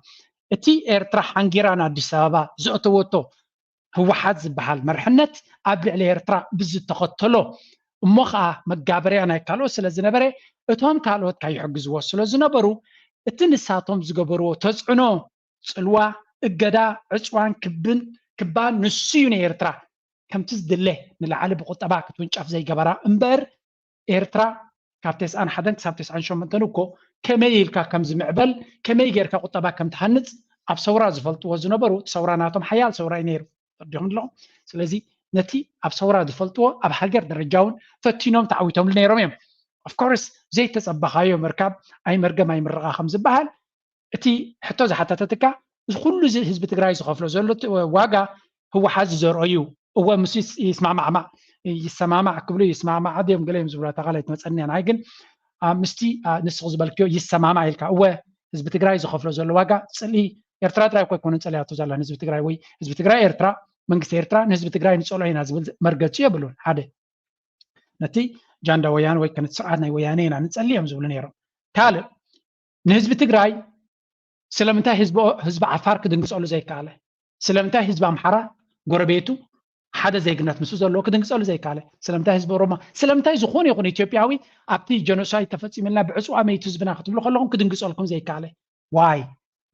እቲ ኤርትራ ሓንጊራ ንኣዲስ ኣበባ ዘእተወቶ ህወሓት ዝበሃል መርሕነት ኣብ ልዕሊ ኤርትራ ብዝተኸተሎ እሞ ኸዓ መጋበርያ ናይ ካልኦት ስለ ዝነበረ እቶም ካልኦት ካይሕግዝዎ ስለ ዝነበሩ እቲ ንሳቶም ዝገበርዎ ተፅዕኖ፣ ፅልዋ፣ እገዳ፣ ዕፅዋን ክብን ክባን ንሱ እዩ ንኤርትራ ከምቲ ዝድለ ንላዕሊ ብቁጠባ ክትውንጨፍ ዘይገበራ እምበር ኤርትራ ካብ ተስዓን ሓደን ክሳብ ተስዓን ሸሞንተን እኮ ከመይ ኢልካ ከም ዝምዕበል ከመይ ጌርካ ቁጠባ ከም ትሃንፅ ኣብ ሰውራ ዝፈልጥዎ ዝነበሩ እቲ ሰውራ ናቶም ሓያል ሰውራ እዩ ነይሩ ተረዲኹም ኣለኹም ስለዚ ነቲ ኣብ ሰውራ ዝፈልጥዎ ኣብ ሃገር ደረጃ እውን ፈቲኖም ተዓዊቶምሉ ነይሮም እዮም ኦፍኮርስ ዘይተፀበኻዮ ምርካብ ኣይመርገም ኣይምርቓ ከም ዝበሃል እቲ ሕቶ ዝሓተተትካ እዚ ኩሉ እዚ ህዝቢ ትግራይ ዝኸፍሎ ዘሎ ዋጋ ህወሓት ዝዘርኦ እዩ እወ ምስ ይስማማዕማ ይሰማማዕ ክብሉ ይስማማዕ ድዮም ገለ እዮም ዝብሉ ኣታ ካልኣይ ትመፀኒ ናይ ግን ምስቲ ንስኹ ዝበልክዮ ይሰማማዕ ኢልካ እወ ህዝቢ ትግራይ ዝኸፍሎ ዘሎ ዋጋ ፅልኢ ኤርትራ ጥራይ እኮ ኣይኮነን ፀሊያቶ ዘላ ንህዝቢ ትግራይ ወይ ህዝቢ ትግራይ ኤርትራ መንግስቲ ኤርትራ ንህዝቢ ትግራይ ንፀልኦ ኢና ዝብል መርገፂ የብሉን ሓደ ነቲ ጃንዳ ወያነ ወይ ከነቲ ስርዓት ናይ ወያነ ኢና ንፀሊ እዮም ዝብሉ ነይሮም ካልእ ንህዝቢ ትግራይ ስለምንታይ ህዝቢ ዓፋር ክድንግፀሉ ዘይከኣለ? ስለምንታይ ህዝቢ ኣምሓራ ጎረቤቱ ሓደ ዜግነት ምስ ዘለዎ ክድንግፀሉ ዘይከኣለ? ስለምንታይ ህዝቢ ኦሮሞ? ስለምንታይ ዝኾነ ይኹን ኢትዮጵያዊ ኣብቲ ጀኖሳይድ ተፈፂምልና ብዕፅዋ መይቱ ህዝብና ክትብሉ ከለኹም ክድንግፀልኩም ዘይከኣለ? ዋይ?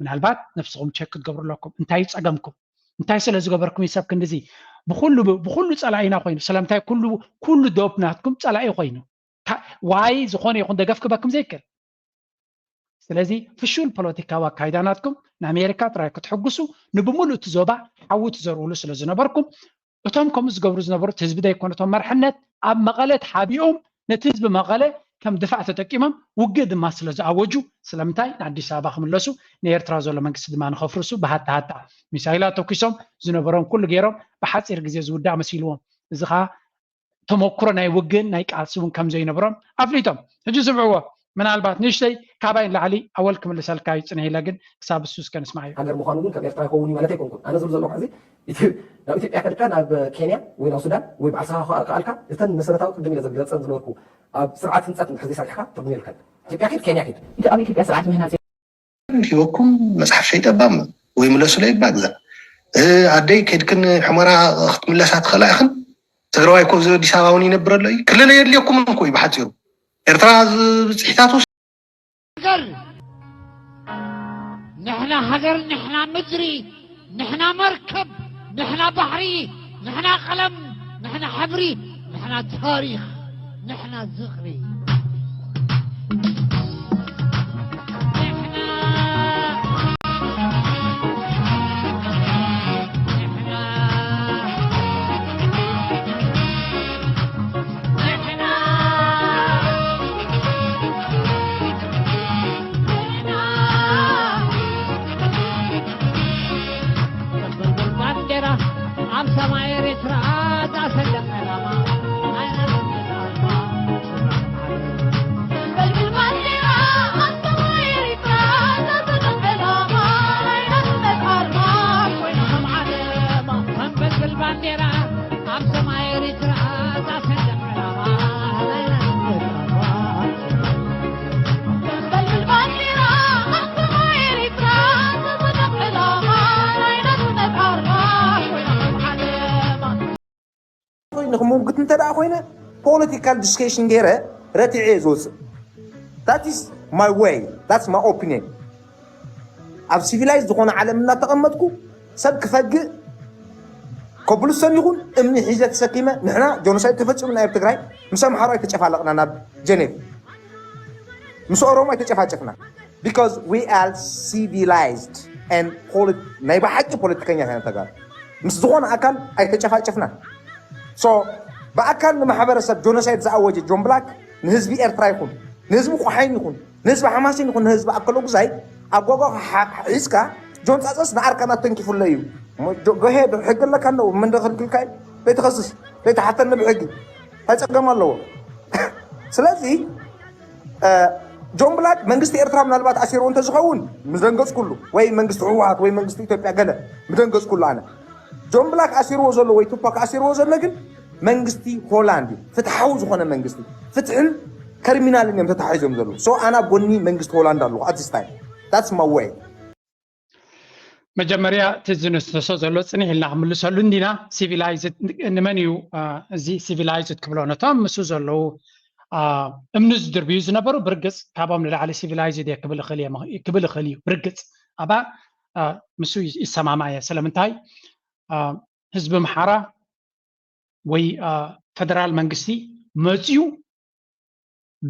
ምናልባት ነፍስኹም ቸክ ክትገብሩ ኣለኩም። እንታይ እዩ ፀገምኩም? እንታይ ስለ ዝገበርኩም እዩ ሰብ ክንድዚ ብኩሉ ብኩሉ ፀላኢና ኮይኑ? ስለምንታይ ኩሉ ኩሉ ዶብ ናትኩም ፀላኢ ኮይኑ? ዋይ? ዝኾነ ይኹን ደገፍ ክበኩም ዘይክእል? ስለዚ ፍሹል ፖለቲካዊ ኣካይዳ ናትኩም ንኣሜሪካ ጥራይ ክትሕጉሱ ንብሙሉእ እቲ ዞባ ሓዊ ትዘርኡሉ ስለ ዝነበርኩም እቶም ከምኡ ዝገብሩ ዝነበሩ ህዝቢ ዘይኮነ እቶም መርሕነት ኣብ መቐለ ተሓቢኦም ነቲ ህዝቢ መቐለ ከም ድፋዕ ተጠቂሞም ውግእ ድማ ስለ ዝኣወጁ ስለምንታይ ንኣዲስ ኣበባ ክምለሱ ንኤርትራ ዘሎ መንግስቲ ድማ ንኸፍርሱ ብሃታ ሃታ ሚሳይላት ተኩሶም ዝነበሮም ኩሉ ገይሮም ብሓፂር ግዜ ዝውዳእ መሲልዎም እዚ ከዓ ተመኩሮ ናይ ውግእን ናይ ቃልሲ እውን ከም ዘይነብሮም ኣፍሊጦም። ሕጂ ስምዕዎ፣ ምናልባት ንእሽተይ ካባይ ንላዕሊ ኣወል ክምልሰልካ እዩ ፅንሕ ኢለ ግን ክሳብ እሱ እስከ ንስማዕ እዩ። ሃገር ምዃኑ ግን ከም ኤርትራ ይኸውን እዩ ማለት ኣይኮንኩን። ኣነ ዝብል ዘለኹ ሕዚ ናብ ኢትዮጵያ ከድካ ናብ ኬንያ ወይ ናብ ሱዳን ወይ ብዓርሳኻ ከኣልካ እተን መሰረታዊ ቅድም ኢለ ዝገልፀን ዝነበርኩ ኣብ ስርዓት ህንፀት እንድሕር ዘይሰሪሕካ ትርጉም የብልካን። ኢትዮጵያ ኪድ ኬንያ ኪድ። ኣብ ኢትዮጵያ ስርዓት ምህናፅ ሂበኩም መፅሓፍ ሸይጠ እባ ወይ ምለሱለይ እባ ግዛ ኣደይ ከድክን ሕመራ ክትምለሳ ትኽእላ ኢኽን ትግራዋይ እኮ ኣብዚ ኣዲስ ኣበባ እውን ይነብር ኣሎ እዩ ክልል የድልየኩምን እኮ እዩ ብሓፂሩ ኤርትራ ኣብዚ ብፅሒታት ውስጥ ንሕና ሃገር ንሕና ምድሪ ንሕና መርከብ ንሕና ባሕሪ ንሕና ቀለም ንሕና ሕብሪ ንሕና ታሪኽ ንሕና ዝኽሪ ንክምውግት እንተ ደኣ ኮይነ political discussion ገይረ ረቲዐ እየ ዝወፅእ። That is my way, that's my opinion። ኣብ ሲቪላይዝ ዝኾነ ዓለም እናተቐመጥኩ ሰብ ክፈግእ ኮብልስቶን ይኹን እምኒ ሒዘ ተሰኪመ ንሕና ጆኖሳይድ ተፈፂሙና ኣብ ትግራይ ምስ ኣምሓሩ ኣይተጨፋለቕና ናብ ጀኔቭ ምስ ኦሮሞ ኣይተጨፋጨፍና because we are civilized and ናይ ብሓቂ ፖለቲከኛታት ኢና ተጋሩ ምስ ዝኾነ ኣካል ኣይተጨፋጨፍናን so ብኣካል ንማሕበረሰብ ጆኖሳይድ ዝኣወጀ ጆን ብላክ ንህዝቢ ኤርትራ ይኹን ንህዝቢ ቆሓይን ይኹን ንህዝቢ ሓማሴን ይኹን ንህዝቢ ኣከለጉዛይ ኣብ ጎጎ ሒዝካ ጆን ፃፀስ ንኣርካናት ተንኪፉለ እዩ ጎሄ ሕጊ ኣለካ ኣለዎ መንደ ክልክልካ እዩ ዘይትኸስስ ዘይትሓተኒ ብሕጊ እንታይ ፀገም ኣለዎ ስለዚ ጆን ብላክ መንግስቲ ኤርትራ ምናልባት ኣሲርዎ እንተዝኸውን ምደንገፅኩሉ ወይ መንግስቲ ህወሓት ወይ መንግስቲ ኢትዮጵያ ገለ ምደንገፅኩሉ ኣነ ጆን ብላክ ኣሲርዎ ዘሎ ወይ ቱፓክ ኣሲርዎ ዘሎ ግን መንግስቲ ሆላንድ እዩ ፍትሓዊ ዝኾነ መንግስቲ ፍትሕን ከርሚናልን እዮም ተታሒዞም ዘለዉ so ኣነ ኣብ ጎኒ መንግስቲ ሆላንድ ኣለኹ at this time that's my way መጀመርያ እቲ ዝንስሶ ዘሎ ፅንሕ ኢልና ክምልሰሉ እንዲና civilized ንመን እዩ እዚ civilized ክብሎ ነቶም ምስ ዘለዉ እምኒ ዝድርብዩ ዝነበሩ ብርግፅ ካብኦም ንላዕሊ civilized እየ ክብል እኽእል እዩ ብርግፅ ኣባ ምስ ይሰማማዕ እየ ስለምንታይ ህዝቢ ኣምሓራ ወይ ፈደራል መንግስቲ መፅዩ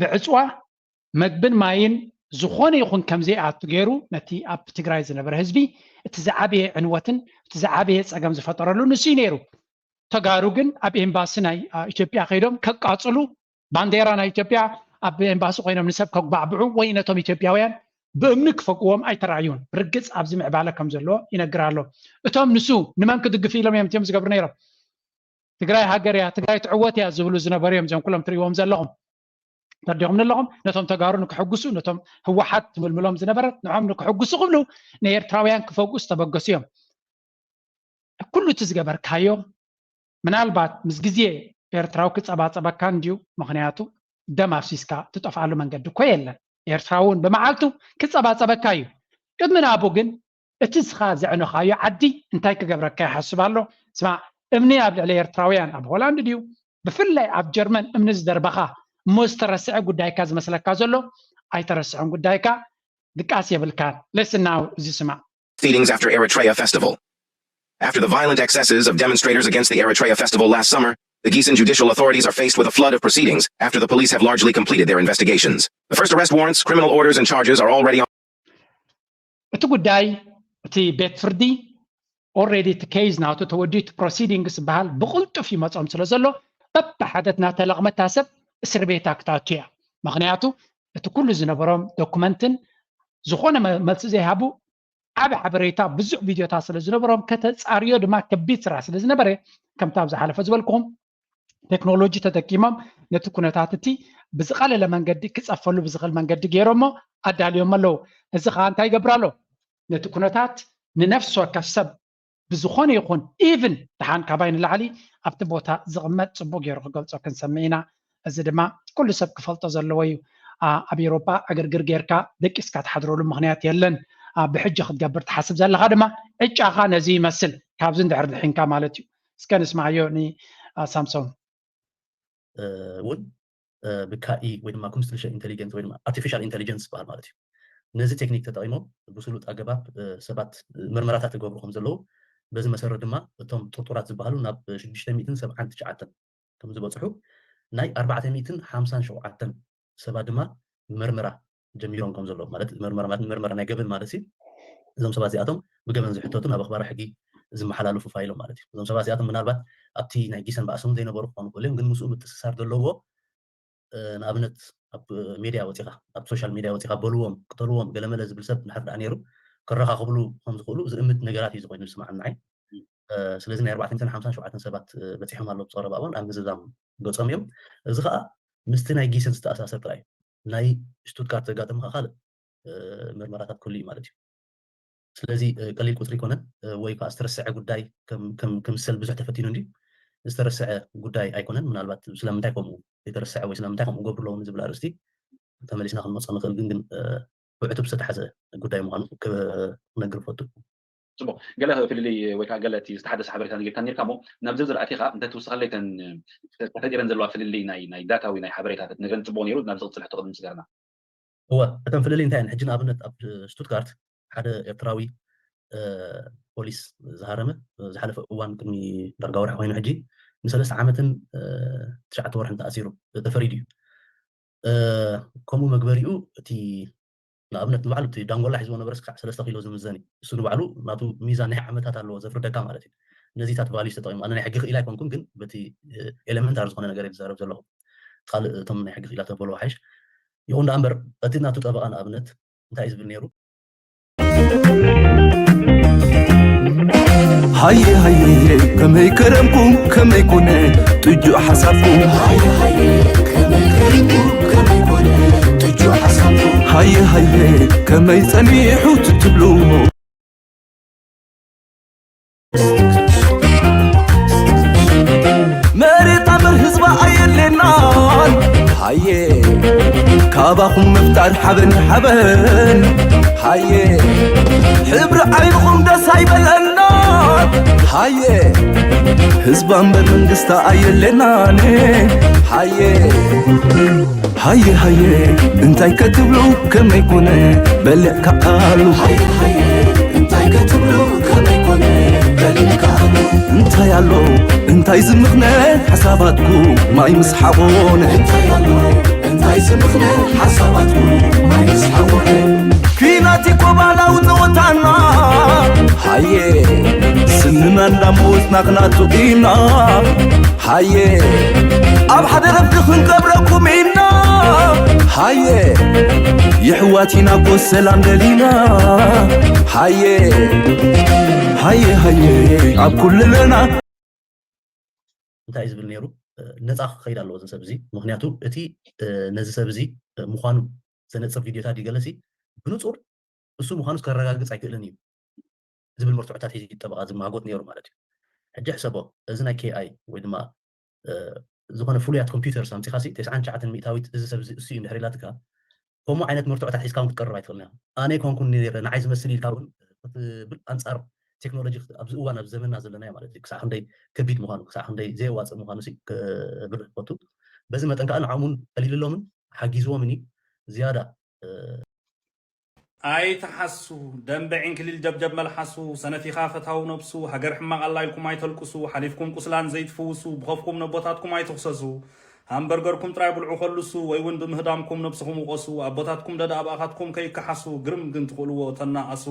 ብዕፅዋ መግብን ማይን ዝኾነ ይኹን ከምዘይኣቱ ገይሩ ነቲ ኣብ ትግራይ ዝነበረ ህዝቢ እቲ ዝዓበየ ዕንወትን እቲ ዝዓበየ ፀገም ዝፈጠረሉ ንሱ እዩ ነይሩ። ተጋሩ ግን ኣብ ኤምባሲ ናይ ኢትዮጵያ ከይዶም ከቃፅሉ ባንዴራ ናይ ኢትዮጵያ ኣብ ኤምባሲ ኮይኖም ንሰብ ከጉባዕብዑ ወይ ነቶም ኢትዮጵያውያን ብእምኒ ክፈግዎም ኣይተራእዩን። ብርግፅ ኣብዚ ምዕባለ ከም ዘሎ ይነግር ኣሎ። እቶም ንሱ ንመን ክድግፉ ኢሎም እዮም እቲኦም ዝገብሩ ነይሮም? ትግራይ ሃገር እያ፣ ትግራይ ትዕወት እያ ዝብሉ ዝነበሩ እዮም እዚኦም ኩሎም ትርእይዎም ዘለኹም። ተረዲኹምኒ ኣለኹም? ነቶም ተጋሩ ንክሕጉሱ፣ ነቶም ህወሓት ትምልምሎም ዝነበረት ንዖም ንክሕጉሱ ክብሉ ንኤርትራውያን ክፈግኡ ዝተበገሱ እዮም። ኩሉ እቲ ዝገበርካዮ ምናልባት ምስ ግዜ ኤርትራዊ ክፀባፀበካ እንድዩ፣ ምኽንያቱ ደም ኣፍሲስካ ትጠፍኣሉ መንገዲ እኮ የለን። ኤርትራ እውን ብመዓልቱ ክጸባጸበካ እዩ። ቅድሚ ናብኡ ግን እቲ ንስኻ ዘዕነኻዮ ዓዲ እንታይ ክገብረካ ይሓስብ ኣሎ? ስማዕ፣ እምኒ ኣብ ልዕሊ ኤርትራውያን ኣብ ሆላንድ ድዩ? ብፍላይ ኣብ ጀርመን እምኒ ዝደርበኻ እሞ ዝተረስዐ ጉዳይካ ዝመስለካ ዘሎ ኣይተረስዐን ጉዳይካ፣ ድቃስ የብልካን። Listen now፣ እዚ ስማዕ። Proceedings after Eritrea Festival. After the violent excesses of demonstrators against the Eritrea Festival last summer, the Giessen judicial authorities are faced with a flood of proceedings after the police have largely completed their investigations. The first arrest warrants, criminal orders, and charges are already on. እቲ ጉዳይ እቲ ቤት ፍርዲ already እቲ case ናቱ ተወዲኡ እቲ proceedings ዝበሃል ብቕልጡፍ ይመጾም ስለ ዘሎ በብሓደት እናተለቕመታ ሰብ እስር ቤታ ክትኣቱ እያ። ምኽንያቱ እቲ ኩሉ ዝነበሮም ዶኩመንትን ዝኾነ መ- መልሲ ዘይሃቡ ዓቢ ሓበሬታ ብዙሕ ቪድዮታት ስለ ዝነበሮም ከተጻርዮ ድማ ከቢድ ስራሕ ስለ ዝነበረ ከምታ ኣብ ዝሓለፈ ዝበልኩኹም ቴክኖሎጂ ተጠቂሞም ነቲ ኩነታት እቲ ብዝቐለለ መንገዲ ክጸፈሉ ብዝኽእል መንገዲ ገይሮሞ ኣዳልዮም ኣለዉ። እዚ ኸዓ እንታይ ይገብር ኣሎ? ነቲ ኩነታት ንነፍሲ ወከፍ ሰብ ብዝኾነ ይኹን even ደሓን ካባይ ንላዕሊ ኣብቲ ቦታ ዝቕመጥ ጽቡቕ ገይሩ ክገልጾ ክንሰምዕ ኢና። እዚ ድማ ኩሉ ሰብ ክፈልጦ ዘለዎ እዩ። ኣብ ኤሮጳ ዕግርግር ጌርካ ደቂስካ ትሓድረሉ ምኽንያት የለን። ብሕጂ ክትገብር ትሓስብ ዘለኻ ድማ ዕጫኻ ነዚ ይመስል። ካብዚ እንድሕር ድሒንካ ማለት እዩ። እስከ ንስማዓዮ ንሳምሶን። እውን ብካኢ ወይ ድማ ኩምስትልሸ ኢንቴሊጀንስ ወይ ድማ ኣርቲፊሻል ኢንቴሊጀንስ ዝበሃል ማለት እዩ። ነዚ ቴክኒክ ተጠቒሞም ብስሉጥ ኣገባብ ሰባት ምርመራታት ይገብሩ ከም ዘለዉ፣ በዚ መሰረት ድማ እቶም ጥርጡራት ዝበሃሉ ናብ ሽዱሽተ ሚእትን ሰብዓን ትሽዓተን ከም ዝበፅሑ፣ ናይ ኣርባዕተ ሚእትን ሓምሳን ሸውዓተን ሰባት ድማ ምርመራ ጀሚሮም ከም ዘለዉ፣ ማለት ምርመራ ማለት ምርመራ ናይ ገበን ማለት እዩ። እዞም ሰባት እዚኣቶም ብገበን ዝሕተቱ ናብ ኣኽባሪ ሕጊ ዝመሓላለፉ ፋይሎም ማለት እዩ። እዞም ሰባት እዚኣቶም ምናልባት ኣብቲ ናይ ጊሰን ባእሲ እውን ዘይነበሩ ክኾኑ ይኽእሉ እዮም፣ ግን ምስኡ ምትእስሳር ዘለዎ ንኣብነት ኣብ ሜድያ ወፂኻ ኣብ ሶሻል ሜድያ ወፂኻ በልዎም ቅተልዎም ገለመለ ዝብል ሰብ እንድሕር ደኣ ነይሩ ከረኻኽብሉ ከም ዝኽእሉ ዝእምት ነገራት እዩ ዝኾይኑ ዝስማዓኒ ንዓይ። ስለዚ ናይ ኣርባዕተ ሚእትን ሓምሳን ሸውዓተን ሰባት በፂሖም ኣለዉ ብፀረባ እዋን ኣብ ምዝዛም ገፆም እዮም። እዚ ከዓ ምስቲ ናይ ጊሰን ዝተኣሳሰር ጥራይ እዩ። ናይ ሽቱትጋርት ዘጋጠመ ከዓ ካልእ ምርመራታት ክህሉ እዩ ማለት እዩ። ስለዚ ቀሊል ቁፅሪ ኣይኮነን ወይ ከዓ ዝተረስዐ ጉዳይ ክምሰል ብዙሕ ተፈቲኑ እንዲ ዝተረስዐ ጉዳይ ኣይኮነን። ምናልባት ስለምንታይ ከምኡ የተረስዐ ወይ ስለምንታይ ከምኡ ገብሩ ኣለዉ ንዝብል ኣርእስቲ ተመሊስና ክንመፅኦ ንኽእል ግን ግን ብዕቱብ ዝተተሓዘ ጉዳይ ምዃኑ ክነግር ፈቱ። ፅቡቅ፣ ገለ ፍልልይ ወይ ከዓ ገለ እቲ ዝተሓደሰ ሓበሬታ ነጊርካ ነርካ እሞ ናብ ዝርዝር ኣቲኻ እንተ ትውስኸለይ ተን ተፈጢረን ዘለዋ ፍልልይ ናይ ናይ ዳታ ወይ ናይ ሓበሬታ ተትነግረን ፅቡቅ ነይሩ። ናብ ዝቕፅል ሕቶ ቅድሚ ምስጋርና። እወ፣ እተን ፍልልይ እንታይ እየን? ሕጂ ንኣብነት ኣብ ስቱትጋርት ሓደ ኤርትራዊ ፖሊስ ዝሃረመ ዝሓለፈ እዋን ቅድሚ ዳርጋ ወርሒ ኮይኑ ሕጂ ንሰለስተ ዓመትን ትሽዓተ ወርሕን ተኣሲሩ ተፈሪዱ እዩ። ከምኡ መግበሪኡ እቲ ንኣብነት ንባዕሉ እቲ ዳንጎላ ሒዝዎ ነበረስ ክሳዕ ሰለስተ ኪሎ ዝምዘን እዩ። እሱ ንባዕሉ ናቱ ሚዛን ናይ ዓመታት ኣለዎ ዘፍርደካ ማለት እዩ። ነዚታት ቫልዩስ ተጠቂሙ ኣነ ናይ ሕጊ ክኢል ኣይኮንኩን ግን በቲ ኤሌመንታሪ ዝኾነ ነገር እየ ዝዛረብ ዘለኹ። ካልእ እቶም ናይ ሕጊ ክኢላት ተበልዎ ሓይሽ። ይኹን ደኣ እምበር እቲ ናቱ ጠበቓ ንኣብነት እንታይ እዩ ዝብል ነይሩ? ሃየ ሃየ ከመይ ከረምኩም ከመይ ኮነ ጥጁእ ሓሳብኩም ሃየ ሃየ ከመይ ጸኒሑ ትትብሉ መሬት ኣበር ህዝባ ኣየድሌናን ሃየ ካባኹም ምፍጣር ሓበን ሓበን ሃየ ሕብሪ ዓይንኹም ደስ ኣይበለና ሃየ ህዝባ እምበር መንግስታ ኣየድሌናን ሃየ ሃየ ሃየ እንታይ ከትብሉ ከመይ ኮነ በልዕ ከዓሉ እንታይ ከትብሉ ከመይ ኮነ በልዕ ከዓሉ እንታይ ኣሎ እንታይ ዝምኽነ ሓሳባትኩም ማይ ምስ ሓቆነ እንታይ ኣሎ እንታይ ዝምኽነ ሓሳባትኩም ማይ ምስ ሓቆነ ኲናት ይኮባላው ጸወታና ሃየ ስንና እንዳመወትና ክናቱ ኢና ሃየ ኣብ ሓደ ረፍዲ ክንቀብረኩም ኢና ሃየ የሕዋት ኢና እኮ ሰላም ደሊና ሃየ ሃየ ሃየ ኣብ ኩልለና እንታይ እዩ ዝብል ነይሩ ነፃ ክኸይድ ኣለዎ እዚ ሰብ እዚ ምክንያቱ እቲ ነዚ ሰብ እዚ ምዃኑ ዘነፅር ቪድዮታት ይገለሲ ብንፁር እሱ ምዃኑ ከረጋግፅ ኣይክእልን እዩ ዝብል መርትዖታት ሒዙ ጠበቓ ዝማጎት ነይሩ ማለት እዩ ሕጂ ሕሰቦ እዚ ናይ ኬኣይ ወይ ድማ ዝኾነ ፍሉያት ኮምፒውተር ኣምፂኻሲ ተስዓን ትሽዓተን ሚእታዊት እዚ ሰብ እዚ እሱ እዩ እንድሕር ኢላትካ ከምኡ ዓይነት መርትዖታት ሒዝካ እውን ክትቀርብ ኣይትኽእልን ኢኻ። ኣነ ኣይኮንኩን ነይረ፣ ንዓይ ዝመስል ኢልካ እውን ክትብል ኣንጻር ቴክኖሎጂ ክት-፣ ኣብዚ እዋን፣ ኣብዚ ዘመንና ዘለናዮ ማለት እዩ፣ ክሳዕ ክንደይ ከቢድ ምዃኑ፣ ክሳዕ ክንደይ ዘየዋጽእ ምዃኑ ሲ ክብርህ ክፈቱ። በዚ መጠን ከኣ ንዓኦም እውን ቀሊልሎምን ሓጊዝዎምን እዩ። ዝያዳ ኣይትሓሱ ደንበ ዕንክሊል ጀብጀብ መልሓሱ ሰነፊኻ ፈታዊ ነብሱ ሃገር ሕማቕ ኣላ ኢልኩም ኣይተልቅሱ ሓሊፍኩም ቁስላን ዘይትፍውሱ ብኸፍኩም ነቦታትኩም ኣይትኽሰሱ ሃምበርገርኩም ጥራይ ብልዑ ከልሱ ወይ እውን ብምህዳምኩም ነብስኹም ውቐሱ ኣቦታትኩም ደዳ ኣብኣኻትኩም ከይከሓሱ ግርም ግን ትኽእልዎ ተናኣሱ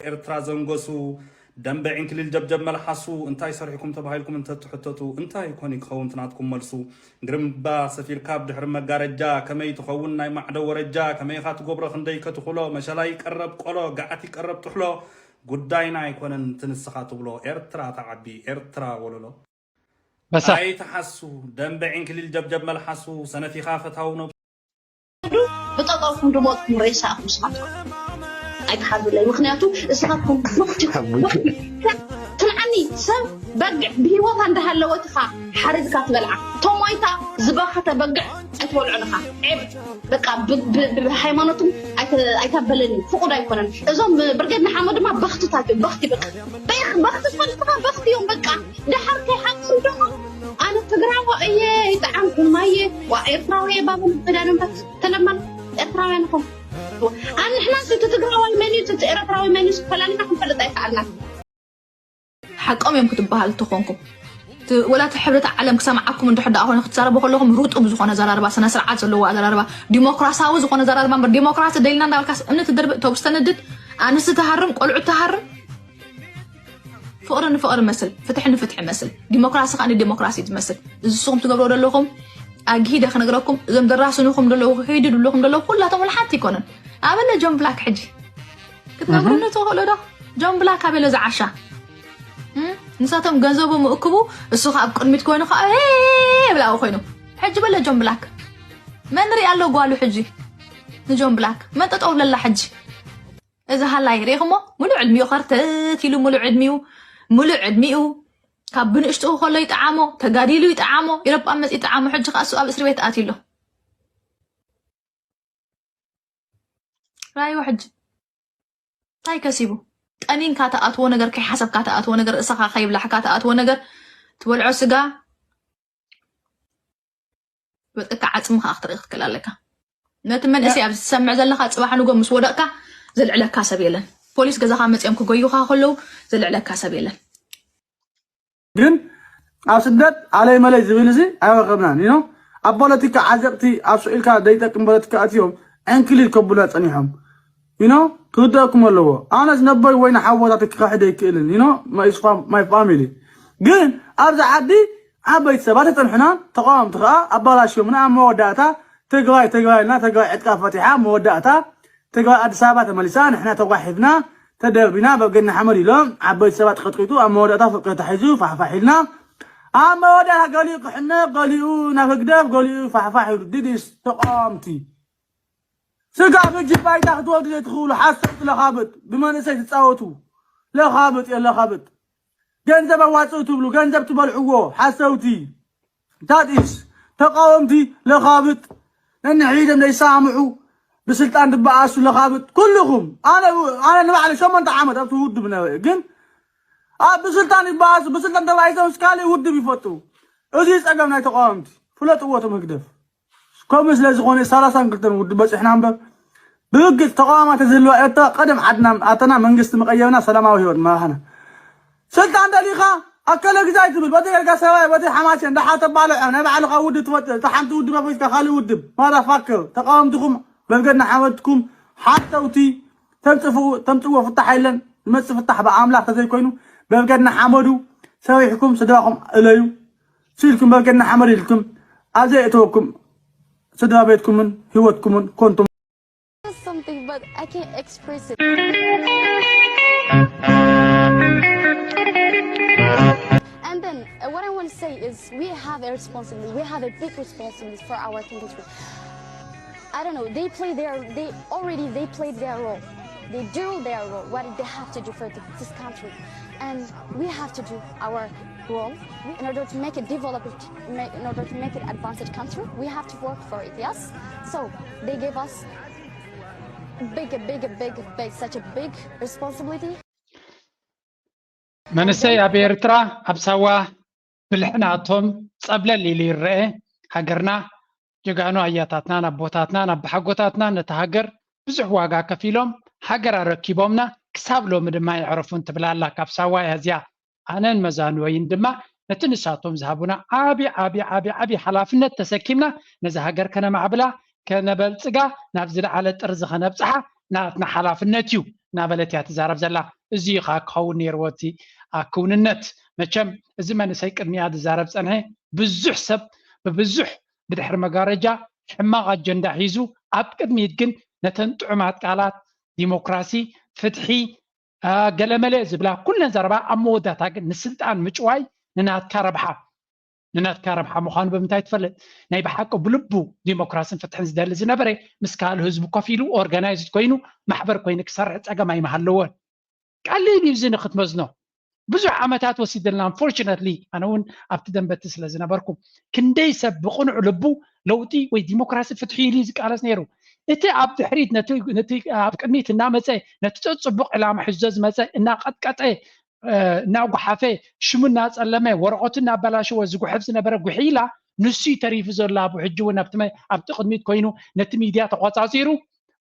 ኤርትራ ዘንገሱ ደንበ ዕንክሊል ጀብጀብ መልሓሱ እንታይ ሰሪሕኩም ተባሂልኩም እንተትሕተቱ እንታይ ኮን ክኸውን ትናትኩም መልሱ ግርምባ ሰፊርካ ብድሕሪ መጋረጃ ከመይ ትኸውን ናይ ማዕዶ ወረጃ ከመይኻ ትጎብሮ ክንደይ ከትኽሎ መሸላ ይቀረብ ቆሎ ገዓት ይቀረብ ጥሕሎ ጉዳይና ኣይኮነን ትንስኻ ትብሎ ኤርትራ ተዓቢ ኤርትራ ወለሎ በሳ ኣይትሓሱ ደንበ ዕንክሊል ጀብጀብ መልሓሱ ሰነፊኻ ፈታው ነብሱ ብጠጠውኩም ድሞትኩም ሬሳ ኢኹም ንስኻትኩም ኣይትሓዙለይ ምክንያቱ እስኻትኩም ብኽቲ ትንዓኒ ሰብ በግዕ ብሂወታ እንዳሃለወት ኢኻ ሓሪድካ ትበልዓ ቶሞይታ ዝበኸተ በግዕ ኣይትበልዑን ኢኻ ዔብ በቃ ብ- ብ- ብሃይማኖትኩም ኣይተ- ኣይታበለኒ ፍቁድ ኣይኮነን እዞም ብርጌድ ንሓመድ ድማ በኽትታት እዮም በኽቲ በቃ በኽ- በኽቲ ትፈልጥኻ በኽቲ እዮም በቃ ደሓር ከይሓቅም ደሞ ኣነ ትግራዋ እየ ይጠዓምኩም ኣየ ዋ ኤርትራዊ እየ ባበሉ ክዳን እምበር ተለማን ኤርትራውያን ኢኹም ኣንሕና እቲ ትግራዋይ መን እዩ እቲ ኤርትራዊ መን እዩ ፈላሊና ክንፈልጥ ኣይከኣልናን ሓቆም እዮም ክትበሃል እንተኾንኩም እቲ- ወላ እቲ ሕብረት ዓለም ክሰምዓኩም እንድሕር ደኣ ኮይኑ ክትዛረቡ ከለኹም ሩጡብ ዝኾነ ኣዘራርባ ስነ ስርዓት ዘለዎ ኣዘራርባ ዲሞክራሲያዊ ዝኾነ ኣዘራርባ እምበር ዲሞክራሲ ደልና እንዳበልካስ እምኒ ትድርብእ ተጉስ ተንድድ ኣንስቲ ትሃርም ቆልዑ ትሃርም ፍቕሪ ንፍቕሪ መስል ፍትሒ ንፍትሒ መስል ዲሞክራሲ ከዓ ንዲሞክራሲ ትመስል እዚ ንስኹም ትገብሮ ዘለኹም ኣግሂደ ክነግረኩም እዞም ደራስንኹም ዘለዉ ክሒዱ ድለኹም ዘለዉ ኩላቶም ወላ ሓንቲ ኣይኮነን ኣበለ ጆን ብላክ ሕጂ ክትነግሩኒ ትኽእሉ ዶ ጆን ብላክ ኣበለ ዝዓሻ እም? ንሳቶም ገንዘቦም እክቡ እሱ ከዓ ኣብ ቅድሚት ኮይኑ ከዓ "ሄ" ይብላዊ ኮይኑ ሕጂ በለ ጆን ብላክ መን ርኢ ኣሎ ጓሉ ሕጂ ንጆን ብላክ መን ጠጠው ብለላ ሕጂ እዚ ሃላይ ርኢኹሞ ሙሉእ ዕድሚኡ ኸርተት ኢሉ ሙሉእ ዕድሚኡ ሙሉእ ዕድሚኡ ካብ ብንእሽትኡ ከሎ ይጠዓሞ ተጋዲሉ ይጠዓሞ ኢሮጳ መፅ ይጠዓሞ ሕጂ ከዓ እሱ ኣብ እስሪ ቤት ኣትዩ ኣሎ ራይዎ ሕጂ እንታይ ከሲቡ ጠሚንካ ተኣትዎ ነገር ከይሓሰብካ ተኣትዎ ነገር ርእስኻ ከይብላሕካ ተኣትዎ ነገር ትበልዖ ስጋ ወጥቅካ ዓፅሚ ከዓ ክትርኢ ክትክእል ኣለካ ነቲ መንእሰይ ኣብዚ ትሰምዕ ዘለካ ፅባሕ ንጎ ምስ ወደቕካ ዘልዕለካ ሰብ የለን ፖሊስ ገዛኻ መፅኦም ክጎዩካ ከለዉ ዘልዕለካ ሰብ የለን ግን ኣብ ስደት ኣለይ መለይ ዝብል እዚ ኣይረኸብናን ዩ ኣብ ፖለቲካ ዓዘቕቲ ኣብ ስኢልካ ዘይጠቅም ፖለቲካ ኣትዮም ዕንክሊል ከብሉና ፀኒሖም ዩ ክርደእኩም ኣለዎ ኣነስ ነቦይ ወይ ንሓወታተይ ክኸሕድ ኣይክእልን ዩ my family ግን ኣብዚ ዓዲ ዓበይቲ ሰባት ተፀንሑና ተቃወምቲ ከዓ ኣባላሽዮምና ኣብ መወዳእታ ትግራይ ትግራይ ኢልና ትግራይ ዕጥቃ ፈቲሓ መወዳእታ ትግራይ ኣዲስ ኣበባ ተመሊሳ ንሕና ተጓሒፍና ተደርቢና በገና ሓመድ ኢሎም ዓበይቲ ሰባት ቀጥቂጡ ኣብ መወዳእታ ፍርቂ ተታሒዙ ፋሕፋሕ ኢልና ኣብ መወዳእታ ገሊኡ ክሕነቕ ገሊኡ ናብ ህግደፍ ገሊኡ ፋሕፋሕ ኢሉ ዲዲስ ተቃወምቲ ስጋብ ሕጂ ባይታ ክትወዱ ዘይትኽእሉ ሓሰብቲ ለኻብጥ ብመንእሰይ ትፃወቱ ለኻብጥ እየ ለኻብጥ ገንዘብ ኣዋፅኡ ትብሉ ገንዘብ ትበልዕዎ ሓሰውቲ ታዲስ ተቃወምቲ ለኻብጥ ነንሕድሕዶም ዘይሰማምዑ ብስልጣን ዝበኣሱ ለኻብጥ ኩልኹም ኣነ ኣነ ንባዕሊ ሸሞንተ ዓመት ኣብቲ ውድብ ነበረ ግን ኣብ ብስልጣን ይበኣሱ ብስልጣን ተባሂሶም እስካሊ ውድብ ይፈጥሩ እዚ ፀገም ናይ ተቃወምቲ ፍለጥዎ እቶም ህግደፍ ከምኡ ስለ ዝኾነ ሰላሳን ክልተን ውድብ በፂሕና እምበር ብርግፅ ተቃዋማት ዝህልዋ ኤርትራ ቀደም ዓድና ኣተና መንግስቲ መቀየርና ሰላማዊ ህይወት መራህና ስልጣን ደሊኻ ኣከለ ግዛይ ትብል በቲ ኤርጋ ሰባይ በቲ ሓማሴ እንዳሓ ተባልዖ ናይ ባዕልኻ ውድብ ትፈጥር እታ ሓንቲ ውድብ ኣፍሪስካ ካልእ ውድብ motherfucker ተቃወምትኹም በብገድና ሓመድኩም ሓተውቲ ተምፅፍኡ ተምፅዎ ፍታሕ የለን ዝመፅእ ፍታሕ ብኣምላኽ ተዘይኮይኑ በብገድና ሓመዱ ሰሪሕኩም ስድራኹም እለዩ ስኢልኩም በብገድና ሓመድ ኢልኩም ኣብ ዘየእተወኩም ስድራ ቤትኩምን ህይወትኩምን ኮንቱም Something, but I can't express it. And then uh, what I want to say is we have a responsibility. We have a big responsibility for our country. I don't know. They play their. They already they played their role. They do their role, what they have to do for th- this country. And we have to do our role in order to make it developed, ma- in order to make it advanced country. We have to work for it, yes? So they gave us big, a big, a big, a big, such a big responsibility. መንእሰይ ኣብ ኤርትራ ኣብ ሳዋ ብልሕናቶም ጸብለል ኢሉ ይረአ። ሃገርና ጀጋኑ ኣያታትናን ኣቦታትናን ኣቦሓጎታትናን ነቲ ሃገር ብዙሕ ዋጋ ከፊሎም ሃገር ኣረኪቦምና ክሳብ ሎሚ ድማ የዕረፉን ትብል ኣላ። ካብ ሳዋ እያ እዚኣ። ኣነን መዛንወይን ድማ ነቲ ንሳቶም ዝሃቡና ዓቢ ዓቢ ዓቢ ዓቢ ሓላፍነት ተሰኪምና ነዛ ሃገር ከነማዕብላ ከነበልጽጋ ናብ ዝለዓለ ጥርዚ ከነብጽሓ ናትና ሓላፍነት እዩ እናበለት እያ ትዛረብ ዘላ። እዚ እዩ ከዓ ክኸውን ነይርዎ እቲ ክውንነት። መቸም እዚ መንእሰይ ቅድሚኣ ዝዛረብ ጸንሐ ብዙሕ ሰብ ብብዙሕ ብድሕሪ መጋረጃ ሕማቕ ኣጀንዳ ሒዙ ኣብ ቅድሚት ግን ነተን ጥዑማት ቃላት ዲሞክራሲ፣ ፍትሒ፣ ገለመለ ዝብላ ኩለን ዘረባ ኣብ መወዳእታ ግን ንስልጣን ምጭዋይ ንናትካ ረብሓ ንናትካ ረብሓ ምዃኑ ብምንታይ ትፈልጥ? ናይ ብሓቂ ብልቡ ዲሞክራስን ፍትሕን ዝደሊ ዝነበረ ምስ ካልእ ህዝቢ ኮፍ ኢሉ ኦርጋናይዝድ ኮይኑ ማሕበር ኮይኑ ክሰርሕ ፀገም ኣይምሃለዎን። ቀሊል እዩ እዚ ንክትመዝኖ ብዙሕ ዓመታት ወሲድልና። Unfortunately ኣነ እውን ኣብቲ ደንበቲ ስለ ዝነበርኩ ክንደይ ሰብ ብቕኑዕ ልቡ ለውጢ ወይ ዲሞክራሲ ፍትሒ ኢሉ ዝቃለስ ነይሩ። እቲ ኣብ ድሕሪት ነቲ ኣብ ቅድሚት እናመፀ ነቲ ፅቡቕ ዕላማ ሒዞ ዝመፀ እናቐጥቀጠ እናጓሓፈ ሽሙ እናፀለመ ወረቐቱ እናበላሸወ ዝጉሕፍ ዝነበረ ጉሒላ ንሱ እዩ ተሪፉ ዘሎ። ኣብ ሕጂ እውን ኣብቲ ቅድሚት ኮይኑ ነቲ ሚድያ ተቆፃፂሩ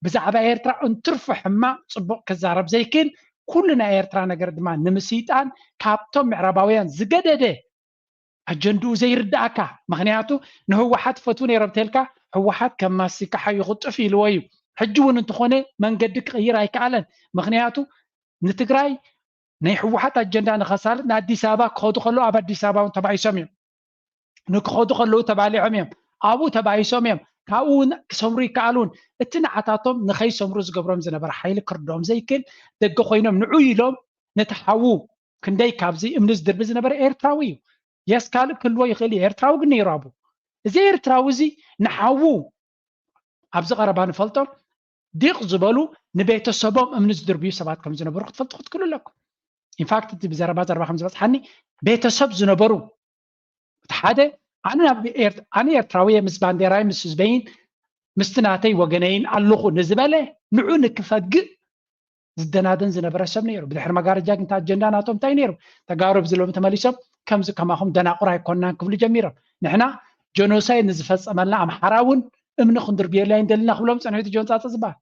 ብዛዕባ ኤርትራ እንትርፎ ሕማቕ ፅቡቕ ክዛረብ ዘይክእል ኩሉ ናይ ኤርትራ ነገር ድማ ንምስይጣን ካብቶም ምዕራባውያን ዝገደደ ኣጀንድኡ ዘይርድኣካ። ምክንያቱ ንህወሓት ፈትዉ ነይሮም ተልካ ህወሓት ከም ማስቲካ ሓይኹ ጥፍ ኢልዎ እዩ። ሕጂ እውን እንተኾነ መንገዲ ክቕይር ኣይከኣለን። ምክንያቱ ንትግራይ ናይ ህወሓት ኣጀንዳ ንኸሳልጥ ንኣዲስ ኣበባ ክኸዱ ከለዉ ኣብ ኣዲስ ኣበባ እውን ተባኢሶም እዮም። ንክኸዱ ከለዉ ተባሊዖም እዮም። ኣብኡ ተባኢሶም እዮም። ካብኡ እውን ክሰምሩ ይከኣሉን። እቲ ንዓታቶም ንኸይሰምሩ ዝገብሮም ዝነበረ ሓይሊ ክርድኦም ዘይክእል ደገ ኮይኖም ንዑ ኢሎም ነቲ ሓዉ ክንደይ ካብዚ እምኒ ዝድርቢ ዝነበረ ኤርትራዊ እዩ። የስ ካልእ ክህልዎ ይኽእል እዩ። ኤርትራዊ ግን ነይሩ ኣብኡ። እዚ ኤርትራዊ እዚ ንሓዉ ኣብዚ ቀረባ ንፈልጦም ዲቕ ዝበሉ ንቤተሰቦም እምኒ ዝድርብዩ ሰባት ከም ዝነበሩ ክትፈልጡ ክትክእሉ ኣለኩም። ኢንፋክት እቲ ብዘረባ ዘረባ ከም ዝበፅሓኒ ቤተሰብ ዝነበሩ እቲ ሓደ ኣነ ናብ ኤርት- ኣነ ኤርትራዊ እየ ምስ ባንዴራይ ምስ ህዝበይን ምስቲ ናተይ ወገነይን ኣለኹ ንዝበለ ንዑ ንክፈግእ ዝደናደን ዝነበረ ሰብ ነይሩ። ብድሕሪ መጋረጃ ግን ኣጀንዳ ናቶም እንታይ ነይሩ? ተጋሩ ኣብዚ ሎሚ ተመሊሶም ከምዚ ከማኹም ደናቁር ኣይኮንናን ክብሉ ጀሚሮም። ንሕና ጀኖሳይድ ንዝፈፀመልና ኣምሓራ እውን እምኒ ክንድርብየሉ ኣይንደልና ክብሎም ፀንሑ እቲ ጆን ፃፀ ዝበሃል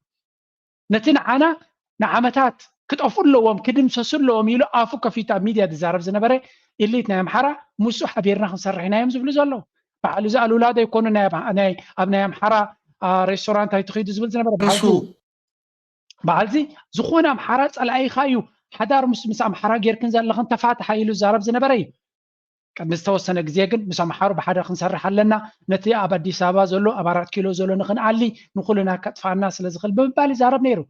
ነቲ ንዓና ንዓመታት ክጠፍኡ ኣለዎም ክድምሰሱ ኣለዎም ኢሉ ኣፉ ከፊቱ ኣብ ሚድያ ዝዛረብ ዝነበረ ኢሊት ናይ ኣምሓራ ምስኡ ሓቢርና ክንሰርሕ ኢና እዮም ዝብሉ ዘለዉ። በዓል እዚ ኣሉላ ዶ ይኮኑ ናይ ኣብ- ናይ- ኣብ ናይ ኣምሓራ አ፣ ሬስቶራንት ኣይትኸይዱ ዝብል ዝነበረ በዓል እዚ ንሱ በዓል እዚ ዝኾነ ኣምሓራ ፀላኢኻ እዩ ሓዳር ምስ ምስ ኣምሓራ ጌርክን ዘለኽን ተፋትሓ ኢሉ ዝዛረብ ዝነበረ እዩ። ቅድሚ ዝተወሰነ ግዜ ግን ምስ ኣምሓሩ ብሓደ ክንሰርሕ ኣለና፣ ነቲ ኣብ ኣዲስ ኣበባ ዘሎ ኣብ ኣራት ኪሎ ዘሎ ንክንኣሊ ንኩልና ከጥፋና ስለ ዝኽእል ብምባል ይዛረብ ነይሩ።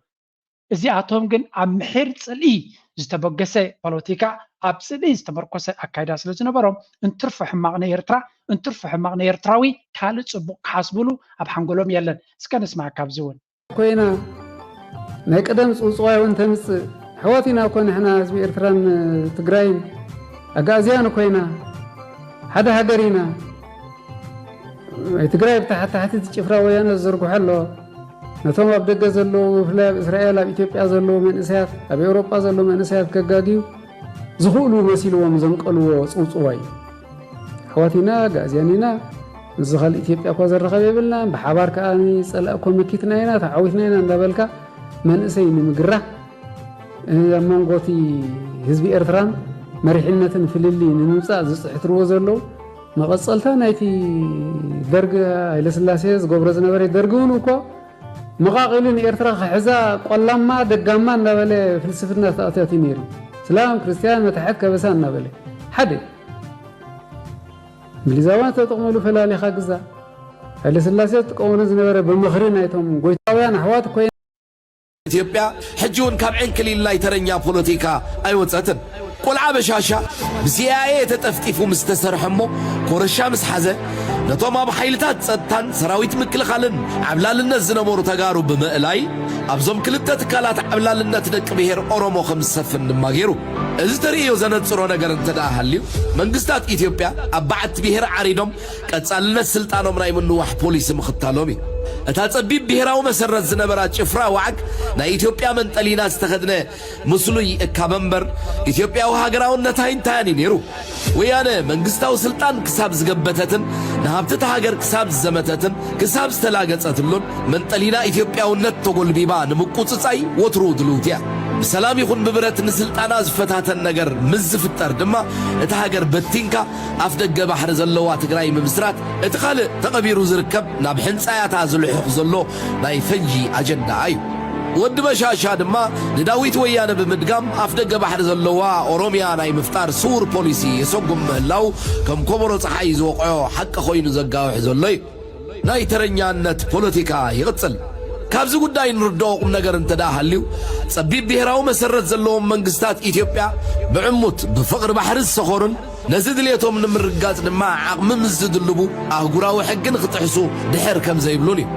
እዚኣቶም ግን ኣብ ምሒር ፅልኢ ዝተበገሰ ፖለቲካ ኣብ ፅልኢ ዝተመርኮሰ ኣካይዳ ስለ ዝነበሮም እንትርፎ ሕማቕ ናይ ኤርትራ እንትርፎ ሕማቕ ናይ ኤርትራዊ ካልእ ፅቡቕ ክሓስብሉ ኣብ ሓንጎሎም የለን። እስከ ንስማዕ ካብዚ እውን ኮይና ናይ ቀደም ፅውፅዋይ እውን ተምፅእ ኣሕዋት ኢና እኮ ንሕና ህዝቢ ኤርትራን ትግራይን ኣጋእዝያን እኮ ኢና ሓደ ሃገር ኢና ናይ ትግራይ ብታሕታሕቲ እቲ ጭፍራ ወያነ ዝዝርግሖ ኣሎ ነቶም ኣብ ደገ ዘለዉ ብፍላይ ኣብ እስራኤል ኣብ ኢትዮጵያ ዘለዉ መንእሰያት ኣብ ኤውሮጳ ዘለዉ መንእሰያት ከጋግዩ ዝኽእሉ መሲልዎም ዘንቀልዎ ፅውፅዋይ እዩ ኣሕዋት ኢና ኣጋእዝያን ኢና ምስዚ ካልእ ኢትዮጵያ እኳ ዘራኸብ የብልናን ብሓባር ከዓ ፀላእ እኮ መኪትና ኢና ተዓዊትና ኢና እንዳበልካ መንእሰይ ንምግራህ ኣብ መንጎ እቲ ህዝቢ ኤርትራን መሪሕነትን ፍልልይ ንምምፃእ ዝፅሕትርዎ ዘለዉ መቐፀልታ ናይቲ ደርግ ሃይለስላሴ ዝገብሮ ዝነበረ ደርጊ እውን እኮ መቓቒሉ ንኤርትራ ክሕዛ ቆላማ ደጋማ እናበለ ፍልስፍና ተኣታትዩ ነይሩ እስላም ክርስትያን መታሕት ከበሳ እናበለ ሓደ እንግሊዛውያን ዝተጠቕመሉ ፈላሊኻ ግዛእ ሃይለስላሴ ዝጥቀመሉ ዝነበረ ብምኽሪ ናይቶም ጎይታውያን ኣሕዋት ኮይና ኢትዮጵያ ሕጂ እውን ካብ ዕንክሊል ናይ ተረኛ ፖለቲካ ኣይወፀትን። ቆልዓ በሻሻ ብሲኣይኤ ተጠፍጢፉ ምስ ተሰርሐ እሞ ኮረሻ ምስ ሓዘ ነቶም ኣብ ሓይልታት ፀጥታን ሰራዊት ምክልኻልን ዓብላልነት ዝነበሩ ተጋሩ ብምእላይ ኣብዞም ክልተ ትካላት ዓብላልነት ደቂ ብሔር ኦሮሞ ከም ዝሰፍን ድማ ገይሩ። እዚ ተርእዮ ዘነጽሮ ነገር እንተ ደኣ ሃልዩ፣ መንግስታት ኢትዮጵያ ኣብ በዓቲ ብሔር ዓሪዶም ቀጻልነት ስልጣኖም ናይ ምንዋሕ ፖሊሲ ምኽታሎም እዩ። እታ ጸቢብ ብሔራዊ መሰረት ዝነበራ ጭፍራ ዋዕግ ናይ ኢትዮጵያ መንጠሊና ዝተኸድነ ምስሉይ እካበ እምበር፣ ኢትዮጵያዊ ሃገራውነት ኣይንታያን እዩ ነይሩ። ወያነ መንግስታዊ ስልጣን ክሳብ ዝገበተትን ንሃብቲ እታ ሃገር ክሳብ ዝዘመተትን ክሳብ ዝተላገጸትሉን መንጠሊና ኢትዮጵያውነት ተጎልቢባ ንምቁጽጻይ ወትሩ ድልውቲ እያ። ብሰላም ይኹን ብብረት ንስልጣና ዝፈታተን ነገር ምስ ዝፍጠር ድማ እታ ሃገር በቲንካ ኣፍ ደገ ባሕሪ ዘለዋ ትግራይ ምምስራት እቲ ካልእ ተቐቢሩ ዝርከብ ናብ ሕንጻያታ ዝልሑኽ ዘሎ ናይ ፈንጂ ኣጀንዳ እዩ። ወዲ በሻሻ ድማ ንዳዊት ወያነ ብምድጋም ኣፍ ደገ ባሕሪ ዘለዋ ኦሮምያ ናይ ምፍጣር ስዉር ፖሊሲ የሰጉም ምህላው ከም ኮቦሮ ጸሓይ ዝወቕዖ ሓቂ ኮይኑ ዘጋውሕ ዘሎ እዩ። ናይ ተረኛነት ፖለቲካ ይቕጽል። ካብዚ ጉዳይ ንርድኦ ቁም ነገር እንተ ደኣ ሃልዩ፣ ጸቢብ ብሔራዊ መሰረት ዘለዎም መንግስታት ኢትዮጵያ ብዕሙት ብፍቕሪ ባሕሪ ዝሰኸሩን ነዚ ድሌቶም ንምርግጋጽ ድማ ዓቕሚ ምስ ዝድልቡ ኣህጉራዊ ሕጊ ንኽጥሕሱ ድሕር ከም ዘይብሉን እዩ።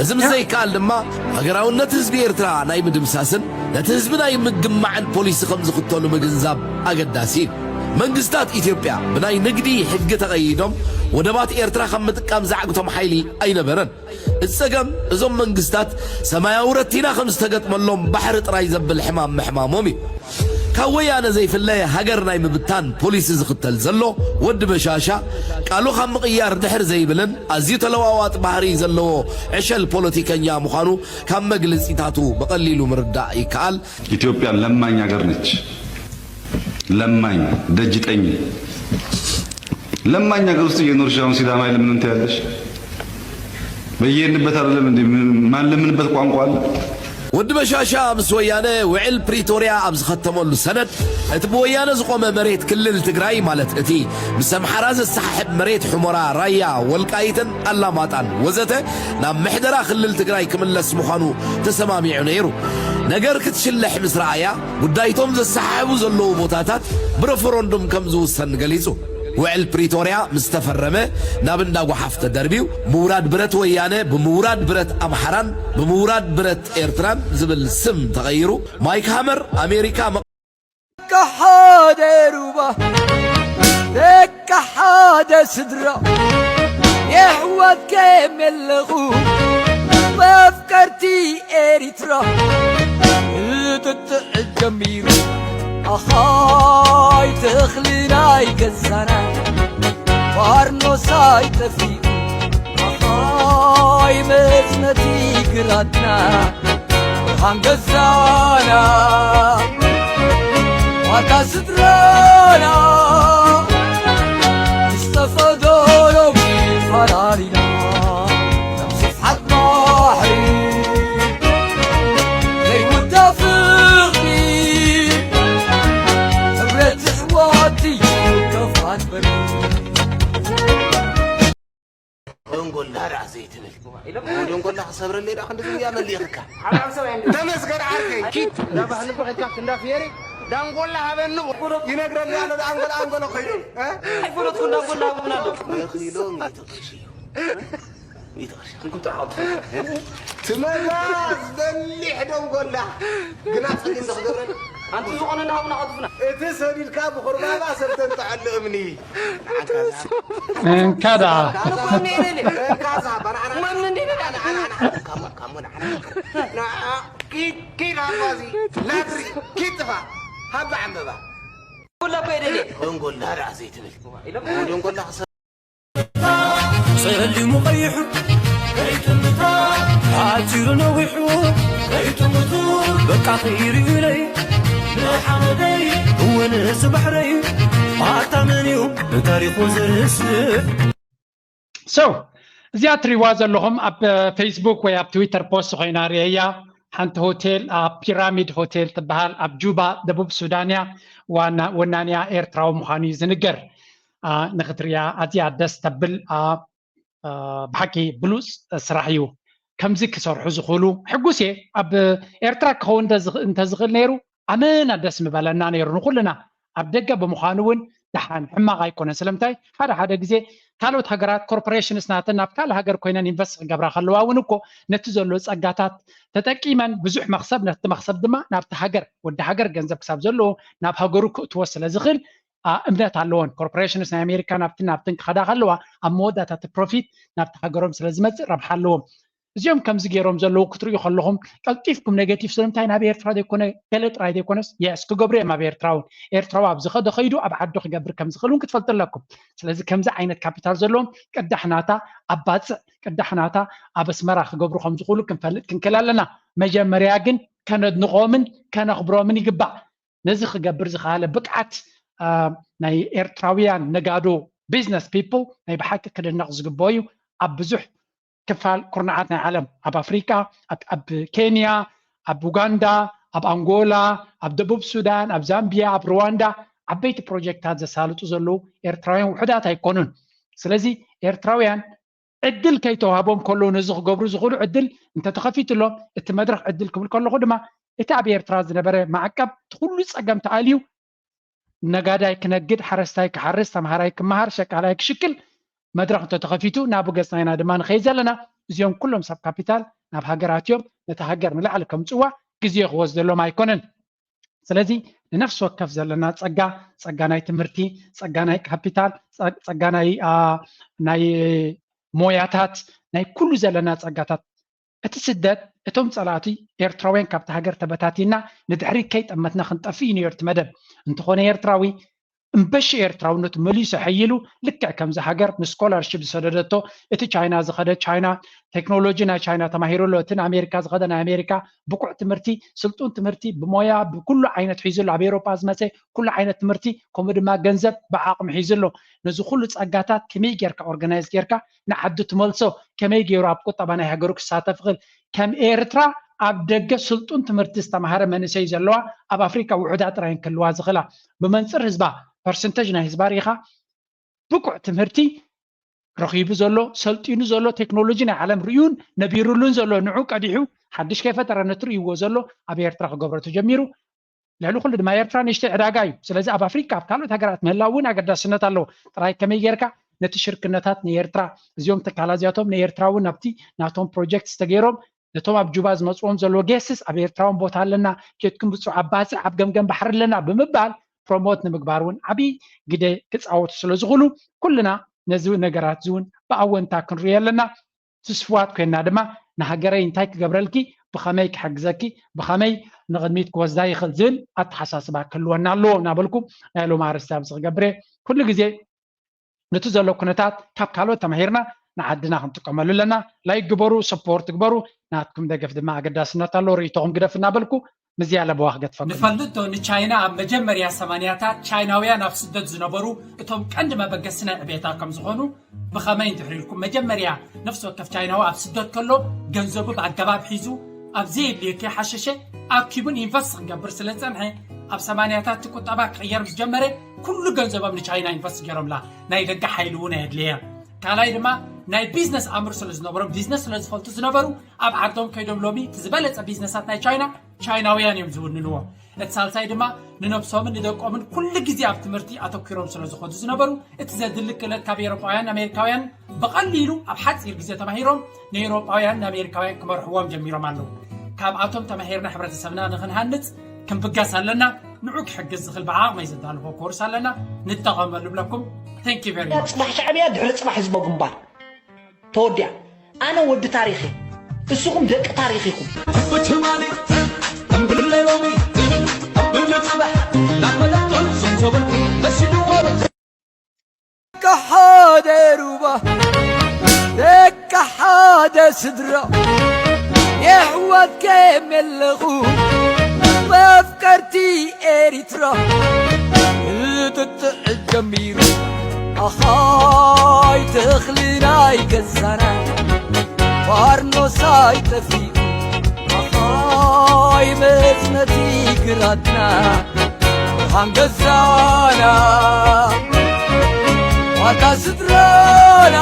እዚ ምስ ዘይከኣል ድማ ሃገራውነት ህዝቢ ኤርትራ ናይ ምድምሳስን ነቲ ህዝቢ ናይ ምግማዕን ፖሊሲ ከም ዝኽተሉ ምግንዛብ ኣገዳሲ እዩ። መንግስታት ኢትዮጵያ ብናይ ንግዲ ሕጊ ተቐይዶም ወደባት ኤርትራ ካብ ምጥቃም ዝዓግቶም ሓይሊ ኣይነበረን። እቲ ጸገም እዞም መንግስታት ሰማያዊ ረቲና ከም ዝተገጥመሎም ባሕሪ ጥራይ ዘብል ሕማም ምሕማሞም እዩ። ካብ ወያነ ዘይፍለ ሃገር ናይ ምብታን ፖሊሲ ዝኽተል ዘሎ ወዲ በሻሻ ቃሉ ካብ ምቕያር ድሕር ዘይብልን ኣዝዩ ተለዋዋጢ ባህሪ ዘለዎ ዕሸል ፖለቲከኛ ምዃኑ ካብ መግለጺታቱ ብቐሊሉ ምርዳእ ይከኣል። ኢትዮጵያ ለማኝ ሀገር ነች። ለማኝ ደጅ ጠኝ። ለማኝ ሀገር ውስጥ እየኖርሽ አሁን ሲዳማ የለምንም ትያለሽ? በየሄድንበት አይደለም እንዴ? ምን-፣ ማንለምንበት ቋንቋ አለ? ወዲ በሻሻ ምስ ወያነ ውዕል ፕሪቶርያ ኣብ ዝኸተመሉ ሰነድ፣ እቲ ብወያነ ዝቖመ መሬት ክልል ትግራይ፣ ማለት እቲ ምስ ኣምሓራ ዘሰሓሕብ መሬት ሑመራ፣ ራያ፣ ወልቃይትን ኣላማጣን ወዘተ ናብ ምሕደራ ክልል ትግራይ ክምለስ ምዃኑ ተሰማሚዑ ነይሩ። ነገር ክትሽለሕ ምስ ረኣያ፣ ጉዳይቶም ዘሰሓሕቡ ዘለዉ ቦታታት ብረፈረንዱም ከም ዝውሰን ገሊጹ። ውዕል ፕሪቶርያ ምስ ተፈረመ ናብ እንዳ ጓሓፍ ተደርብዩ፣ ምውራድ ብረት ወያነ ብምውራድ ብረት ኣምሓራን ብምውራድ ብረት ኤርትራን ዝብል ስም ተቐይሩ። ማይክ ሃመር ኣሜሪካ መ- ደቂ ሓደ ሩባ፣ ደቂ ሓደ ስድራ፣ የሕዋት ከም የለኹ መፍቀርቲ ኤሪትራ። ክጥጥዕ ጀሚሩ ኣኻይ ተኽሊ ናይ ገዛና፣ ባርኖሳይ ጠፊኡ ኣኻይ መጽነቲ ግራትና። ብርሃን ገዛና ዋርካ ስድራና ምስ ጠፈዶ ሎሚ ፈራሪና። ከም ስፍሓት ባሕሪ ዘይውዳእ ፍቕሪ ሕብረት ኣሕዋት እዩ ከፋት በሪ። ደንጎላ ደኣ ዘይትብል። ደንጎላ ክሰብረለይ ደኣ ክንዲ ዝብያ መሊእኽካ። ተመስገን ዓርከይ። ኪድ፣ እንዳ ባህሊ ብኸድካ ክንዳ ፍየሪ፣ ዳንጎላ ሃበኒ ይነግረኒ ኣሎ። ደኣ ኣንጎላ፣ ኣንጎላ ኮይኑ፣ እ? ኣይፈለጥኩ፣ ዳንጎላ ሃበኒ ኣሎ። መኺሎ ሚእቲ ቅርሺ እዩ። ሚእቲ ቅርሺ። ትመዛ ዝበሊሕ ደንጎላ። ግና ጸሊም ዶ ክገብረኒ? ኣንቲ ዝኾነ እናሃብና ቀልጥፍና። እቲ ሰዲድካ ብኹርባባ ሰብ ተንጥዐሉ እምኒ። እንካ ደኣ። ኣነ እኮ እምኒ እየ ደልየ። እንካ ዝሃባ፣ ንዓና፣ ንዓና፣ ንዓና፣ ንዓና፣ ንዓና፣ ንዓና፣ ንዓና፣ ንዓና፣ ንዓና፣ ኪድ፣ ኪድ ሃባ እዚ ላትሪ፣ ኪድ ጥፋ። ሃባ ዕምበባ። ደንጎላ እኮ እየ ደልየ። ደንጎላ ደኣ ዘይትብል። ደንጎላ ክሰ- ጸሊሙ ቀይሑ ከይጥምታ፣ ሓጺሩ ነዊሑ ከይጥምቱ፣ በቃ ከይርእዩለይ ንሓመደይ፣ እወ ንእሲ ባሕረይ፣ ኣታ መን እዩ ንታሪኹ ዝርስዕ? So፣ እዚኣ ትሪዋ ዘለኹም ኣብ ፌስቡክ ወይ ኣብ ትዊተር ፖስት ኮይና ርእየያ። ሓንቲ ሆቴል፣ ኣብ ፒራሚድ ሆቴል ትበሃል፣ ኣብ ጁባ፣ ደቡብ ሱዳን እያ። ዋና ወናንያ ኤርትራዊ ምዃኑ እዩ ዝንገር። ኣ፣ ንኽትሪኣ ኣዝያ ደስ ተብል፣ ኣ፣ ኣ፣ ብሓቂ ብሉጽ ስራሕ እዩ። ከምዚ ክሰርሑ ዝኽእሉ ሕጉስ እየ። ኣብ ኤርትራ ክኸውን እንተዝኽ-፣ እንተዝኽእል ነይሩ ኣመና ደስ ምበለና ነይሩ ንኹልና። ኣብ ደገ ብምዃኑ እውን ደሓን ሕማቕ ኣይኮነን። ስለምንታይ ሓደ ሓደ ግዜ ካልኦት ሃገራት ኮርፖሬሽንስ ናተን ናብ ካልእ ሃገር ኮይነን ኢንቨስት ክገብራ ከለዋ እውን እኮ ነቲ ዘሎ ጸጋታት ተጠቂመን ብዙሕ መኽሰብ፣ ነቲ መኽሰብ ድማ ናብቲ ሃገር፣ ወዲ ሃገር ገንዘብ ክሳብ ዘለዎ ናብ ሃገሩ ክእትዎ ስለ ዝኽእል እምነት ኣለዎን። ኮርፖሬሽንስ ናይ ኣሜሪካ ናብትን ናብትን ክኸዳ ከለዋ ኣብ መወዳእታ እቲ ፕሮፊት ናብቲ ሃገሮም ስለ ዝመፅእ ረብሓ ኣለዎም። እዚኦም ከምዚ ገይሮም ዘለዉ ክትርእዩ ከለኹም ቀልጢፍኩም ኔጌቲቭ ስለምንታይ ናብ ኤርትራ ዘይኮነ ገለ ጥራይ ዘይኮነስ የስ ክገብሩ እዮም ኣብ ኤርትራ እውን ኤርትራዊ ኣብ ዝኸደ ከይዱ ኣብ ዓዱ ክገብር ከም ዝኽእል እውን ክትፈልጡ ኣለኩም። ስለዚ ከምዚ ዓይነት ካፒታል ዘለዎም ቅዳሕ ናታ ኣብ ባፅዕ ቅዳሕ ናታ ኣብ ኣስመራ ክገብሩ ከም ዝኽእሉ ክንፈልጥ ክንክእል ኣለና። መጀመርያ ግን ከነድንቖምን ከነኽብሮምን ይግባእ። ነዚ ክገብር ዝኸኣለ ብቅዓት ናይ ኤርትራውያን ነጋዶ ቢዝነስ ፒፕል ናይ ብሓቂ ክድነቕ ዝግብኦ እዩ። ኣብ ብዙሕ ክፋል ኩርናዓት ናይ ዓለም ኣብ ኣፍሪቃ ኣብ ኬንያ ኣብ ኡጋንዳ ኣብ ኣንጎላ ኣብ ደቡብ ሱዳን ኣብ ዛምቢያ ኣብ ሩዋንዳ ዓበይቲ ፕሮጀክታት ዘሳልጡ ዘለዉ ኤርትራውያን ውሑዳት ኣይኮኑን። ስለዚ ኤርትራውያን ዕድል ከይተዋህቦም ከለዉ ነዚ ክገብሩ ዝኽእሉ ዕድል እንተተኸፊትሎም እቲ መድረኽ ዕድል ክብል ከለኹ ድማ እቲ ኣብ ኤርትራ ዝነበረ ማዕቀብ እቲ ኩሉ ጸገም ተኣልዩ ነጋዳይ ክነግድ፣ ሓረስታይ ክሓርስ፣ ተምሃራይ ክመሃር፣ ሸቃላይ ክሽቅል መድረኽ እንተተኸፊቱ ናቡ ገጽና ኢና ድማ ንኸይድ ዘለና። እዚኦም ኩሎም ሰብ ካፒታል ናብ ሃገራት እዮም ነቲ ሃገር ንላዕሊ ከምጽዋ ግዜ ክወስደሎም ኣይኮነን። ስለዚ ንነፍሲ ወከፍ ዘለና ጸጋ፣ ጸጋ ናይ ትምህርቲ፣ ጸጋ ናይ ካፒታል፣ ጸጋ ናይ ናይ ሞያታት ናይ ኩሉ ዘለና ጸጋታት እቲ ስደት እቶም ጸላእቲ ኤርትራውያን ካብቲ ሃገር ተበታቲና ንድሕሪት ከይጠመትና ክንጠፍእ እዩ ነይሩ እቲ መደብ። እንተኾነ ኤርትራዊ እምበሺ ኤርትራውነቱ መሊሱ ሐይሉ ልክዕ ከምዚ ሃገር ንስኮላርሽፕ ዝሰደደቶ እቲ ቻይና ዝኸደ ቻይና ቴክኖሎጂ ናይ ቻይና ተማሂሩ ኣሎ፣ እቲ ንኣሜሪካ ዝኸደ ናይ ኣሜሪካ ብቁዕ ትምህርቲ ስልጡን ትምህርቲ ብሞያ ብኩሉ ዓይነት ሒዙ ኣሎ፣ ኣብ ኤውሮጳ ዝመፀ ኩሉ ዓይነት ትምህርቲ ከምኡ ድማ ገንዘብ ብዓቕሚ ሒዙ ኣሎ። ነዚ ኩሉ ጸጋታት ከመይ ጌርካ ኦርጋናይዝ ጌርካ ንዓዱ ትመልሶ ከመይ ገይሩ ኣብ ቁጠባ ናይ ሃገሩ ክሳተፍ ይኽእል? ከም ኤርትራ ኣብ ደገ ስልጡን ትምህርቲ ዝተምሃረ መንእሰይ ዘለዋ ኣብ ኣፍሪካ ውሑዳት ጥራይ ክህልዋ ዝኽእላ። ብመንፅር ህዝባ ፐርሰንተጅ ናይ ህዝባ ርኢኻ ብቁዕ ትምህርቲ ረኺቡ ዘሎ ሰልጢኑ ዘሎ ቴክኖሎጂ ናይ ዓለም ርእዩን ነቢሩሉን ዘሎ ንዑ ቀዲሑ ሓድሽ ከይፈጠረ ነቲ ርእይዎ ዘሎ ኣብ ኤርትራ ክገብሮ ተጀሚሩ። ልዕሊ ኩሉ ድማ ኤርትራ ንእሽተይ ዕዳጋ እዩ። ስለዚ ኣብ ኣፍሪካ ኣብ ካልኦት ሃገራት ምህላው እውን ኣገዳስነት ኣለዎ። ጥራይ ከመይ ጌርካ ነቲ ሽርክነታት ንኤርትራ እዚኦም ትካላት እዚኣቶም ንኤርትራ እውን ናብቲ ናቶም ፕሮጀክት ዝተገይሮም ነቶም ኣብ ጁባ ዝመፅዎም ዘለዎ ጌስትስ ኣብ ኤርትራ እውን ቦታ ኣለና፣ ኬድኩም ብፅሑ ኣብ ባፅዕ ኣብ ገምገም ባሕሪ ኣለና ብምባል ፕሮሞት ንምግባር እውን ዓብዪ ግደ ክፃወቱ ስለ ዝኽእሉ ኩልና ነዚ ነገራት እዚ እውን ብኣወንታ ክንሪኦ ኣለና። ትስፍዋት ኮይንና ድማ ንሃገረይ እንታይ ክገብረልኪ፣ ብኸመይ ክሕግዘኪ፣ ብኸመይ ንቕድሚት ክወስዳ ይኽእል ዝብል ኣተሓሳስባ ክህልወና ኣለዎ እናበልኩ ናይ ሎሚ ኣርእስቲ ኣብዚ ክገብር እየ። ኩሉ ግዜ ነቲ ዘሎ ኩነታት ካብ ካልኦት ተማሂርና ንዓድና ክንጥቀመሉ ኣለና። ላይክ ግበሩ፣ ሰፖርት ግበሩ፣ ናትኩም ደገፍ ድማ ኣገዳስነት ኣለዎ። ርእይቶኹም ግደፍ እናበልኩ ምዚ ኣለበዋ ክገድፈኩም። ንፈልጦ ንቻይና ኣብ መጀመርያ ሰማንያታት ቻይናውያን ኣብ ስደት ዝነበሩ እቶም ቀንዲ መበገሲ ናይ ዕቤታ ከም ዝኾኑ ብኸመይ እንድሕር ኢልኩም መጀመርያ ነፍሲ ወከፍ ቻይናዊ ኣብ ስደት ከሎ ገንዘቡ ብኣገባብ ሒዙ ኣብ ዘየድልዮ ከይሓሸሸ ኣኪቡን ኢንቨስት ክገብር ስለ ዝጸንሐ ኣብ ሰማንያታት እቲ ቁጠባ ክቕየር ምስ ጀመረ ኩሉ ገንዘቦም ንቻይና ኢንቨስት ገይሮምላ። ናይ ደገ ሓይሊ እውን ኣየድልየን። ካልኣይ ድማ ናይ ቢዝነስ ኣምር ስለ ዝነበሮም ቢዝነስ ስለ ዝፈልጡ ዝነበሩ ኣብ ዓዶም ከይዶም ሎሚ እቲ ዝበለጸ ቢዝነሳት ናይ ቻይና ቻይናውያን እዮም ዝውንንዎ። እቲ ሳልሳይ ድማ ንነብሶምን ንደቆምን ኩሉ ግዜ ኣብ ትምህርቲ ኣተኲሮም ስለ ዝኾዱ ዝነበሩ እቲ ዘድሊ ክእለት ካብ ኤውሮጳውያን ኣሜሪካውያን ብቐሊሉ ኣብ ሓጺር ግዜ ተማሂሮም ንኤውሮጳውያን ንኣሜሪካውያን ክመርሕዎም ጀሚሮም ኣለዉ። ካብኣቶም ተማሂርና ሕብረተሰብና ንኽንሃንጽ ክንብገስ ኣለና። ንዑ ክሕግዝ ዝኽእል ብዓቕመይ ዘዳልዎ ኮርስ ኣለና፣ ንጠቐመሉ ብለኩም። Thank you very much። ጽባሕ ሻዕብያ ድሕሪ ጽባሕ ህዝቦ ግንባር ተወዲኣ። ኣነ ወዲ ታሪኽ እየ። እስኹም ደቂ ታሪኽ ኢኹም። ብትማሊ እምብለ ሎሚ እምብለ ጽባሕ ናብ መለጦን ስንቶበል መሲልዎ ደቂ ሓደ ሩባ ደቂ ሓደ ስድራ የሕዋት ከም የለኹ መፍቀርቲ ኤሪትራ ክትጥዕ ጀሚሩ ኣኻይ ተኽሊ ናይ ገዛና ባርኖሳይ ጠፊኡ ኣኻይ መጽነቲ ግራትና ብርሃን ገዛና ዋልታ ስድራና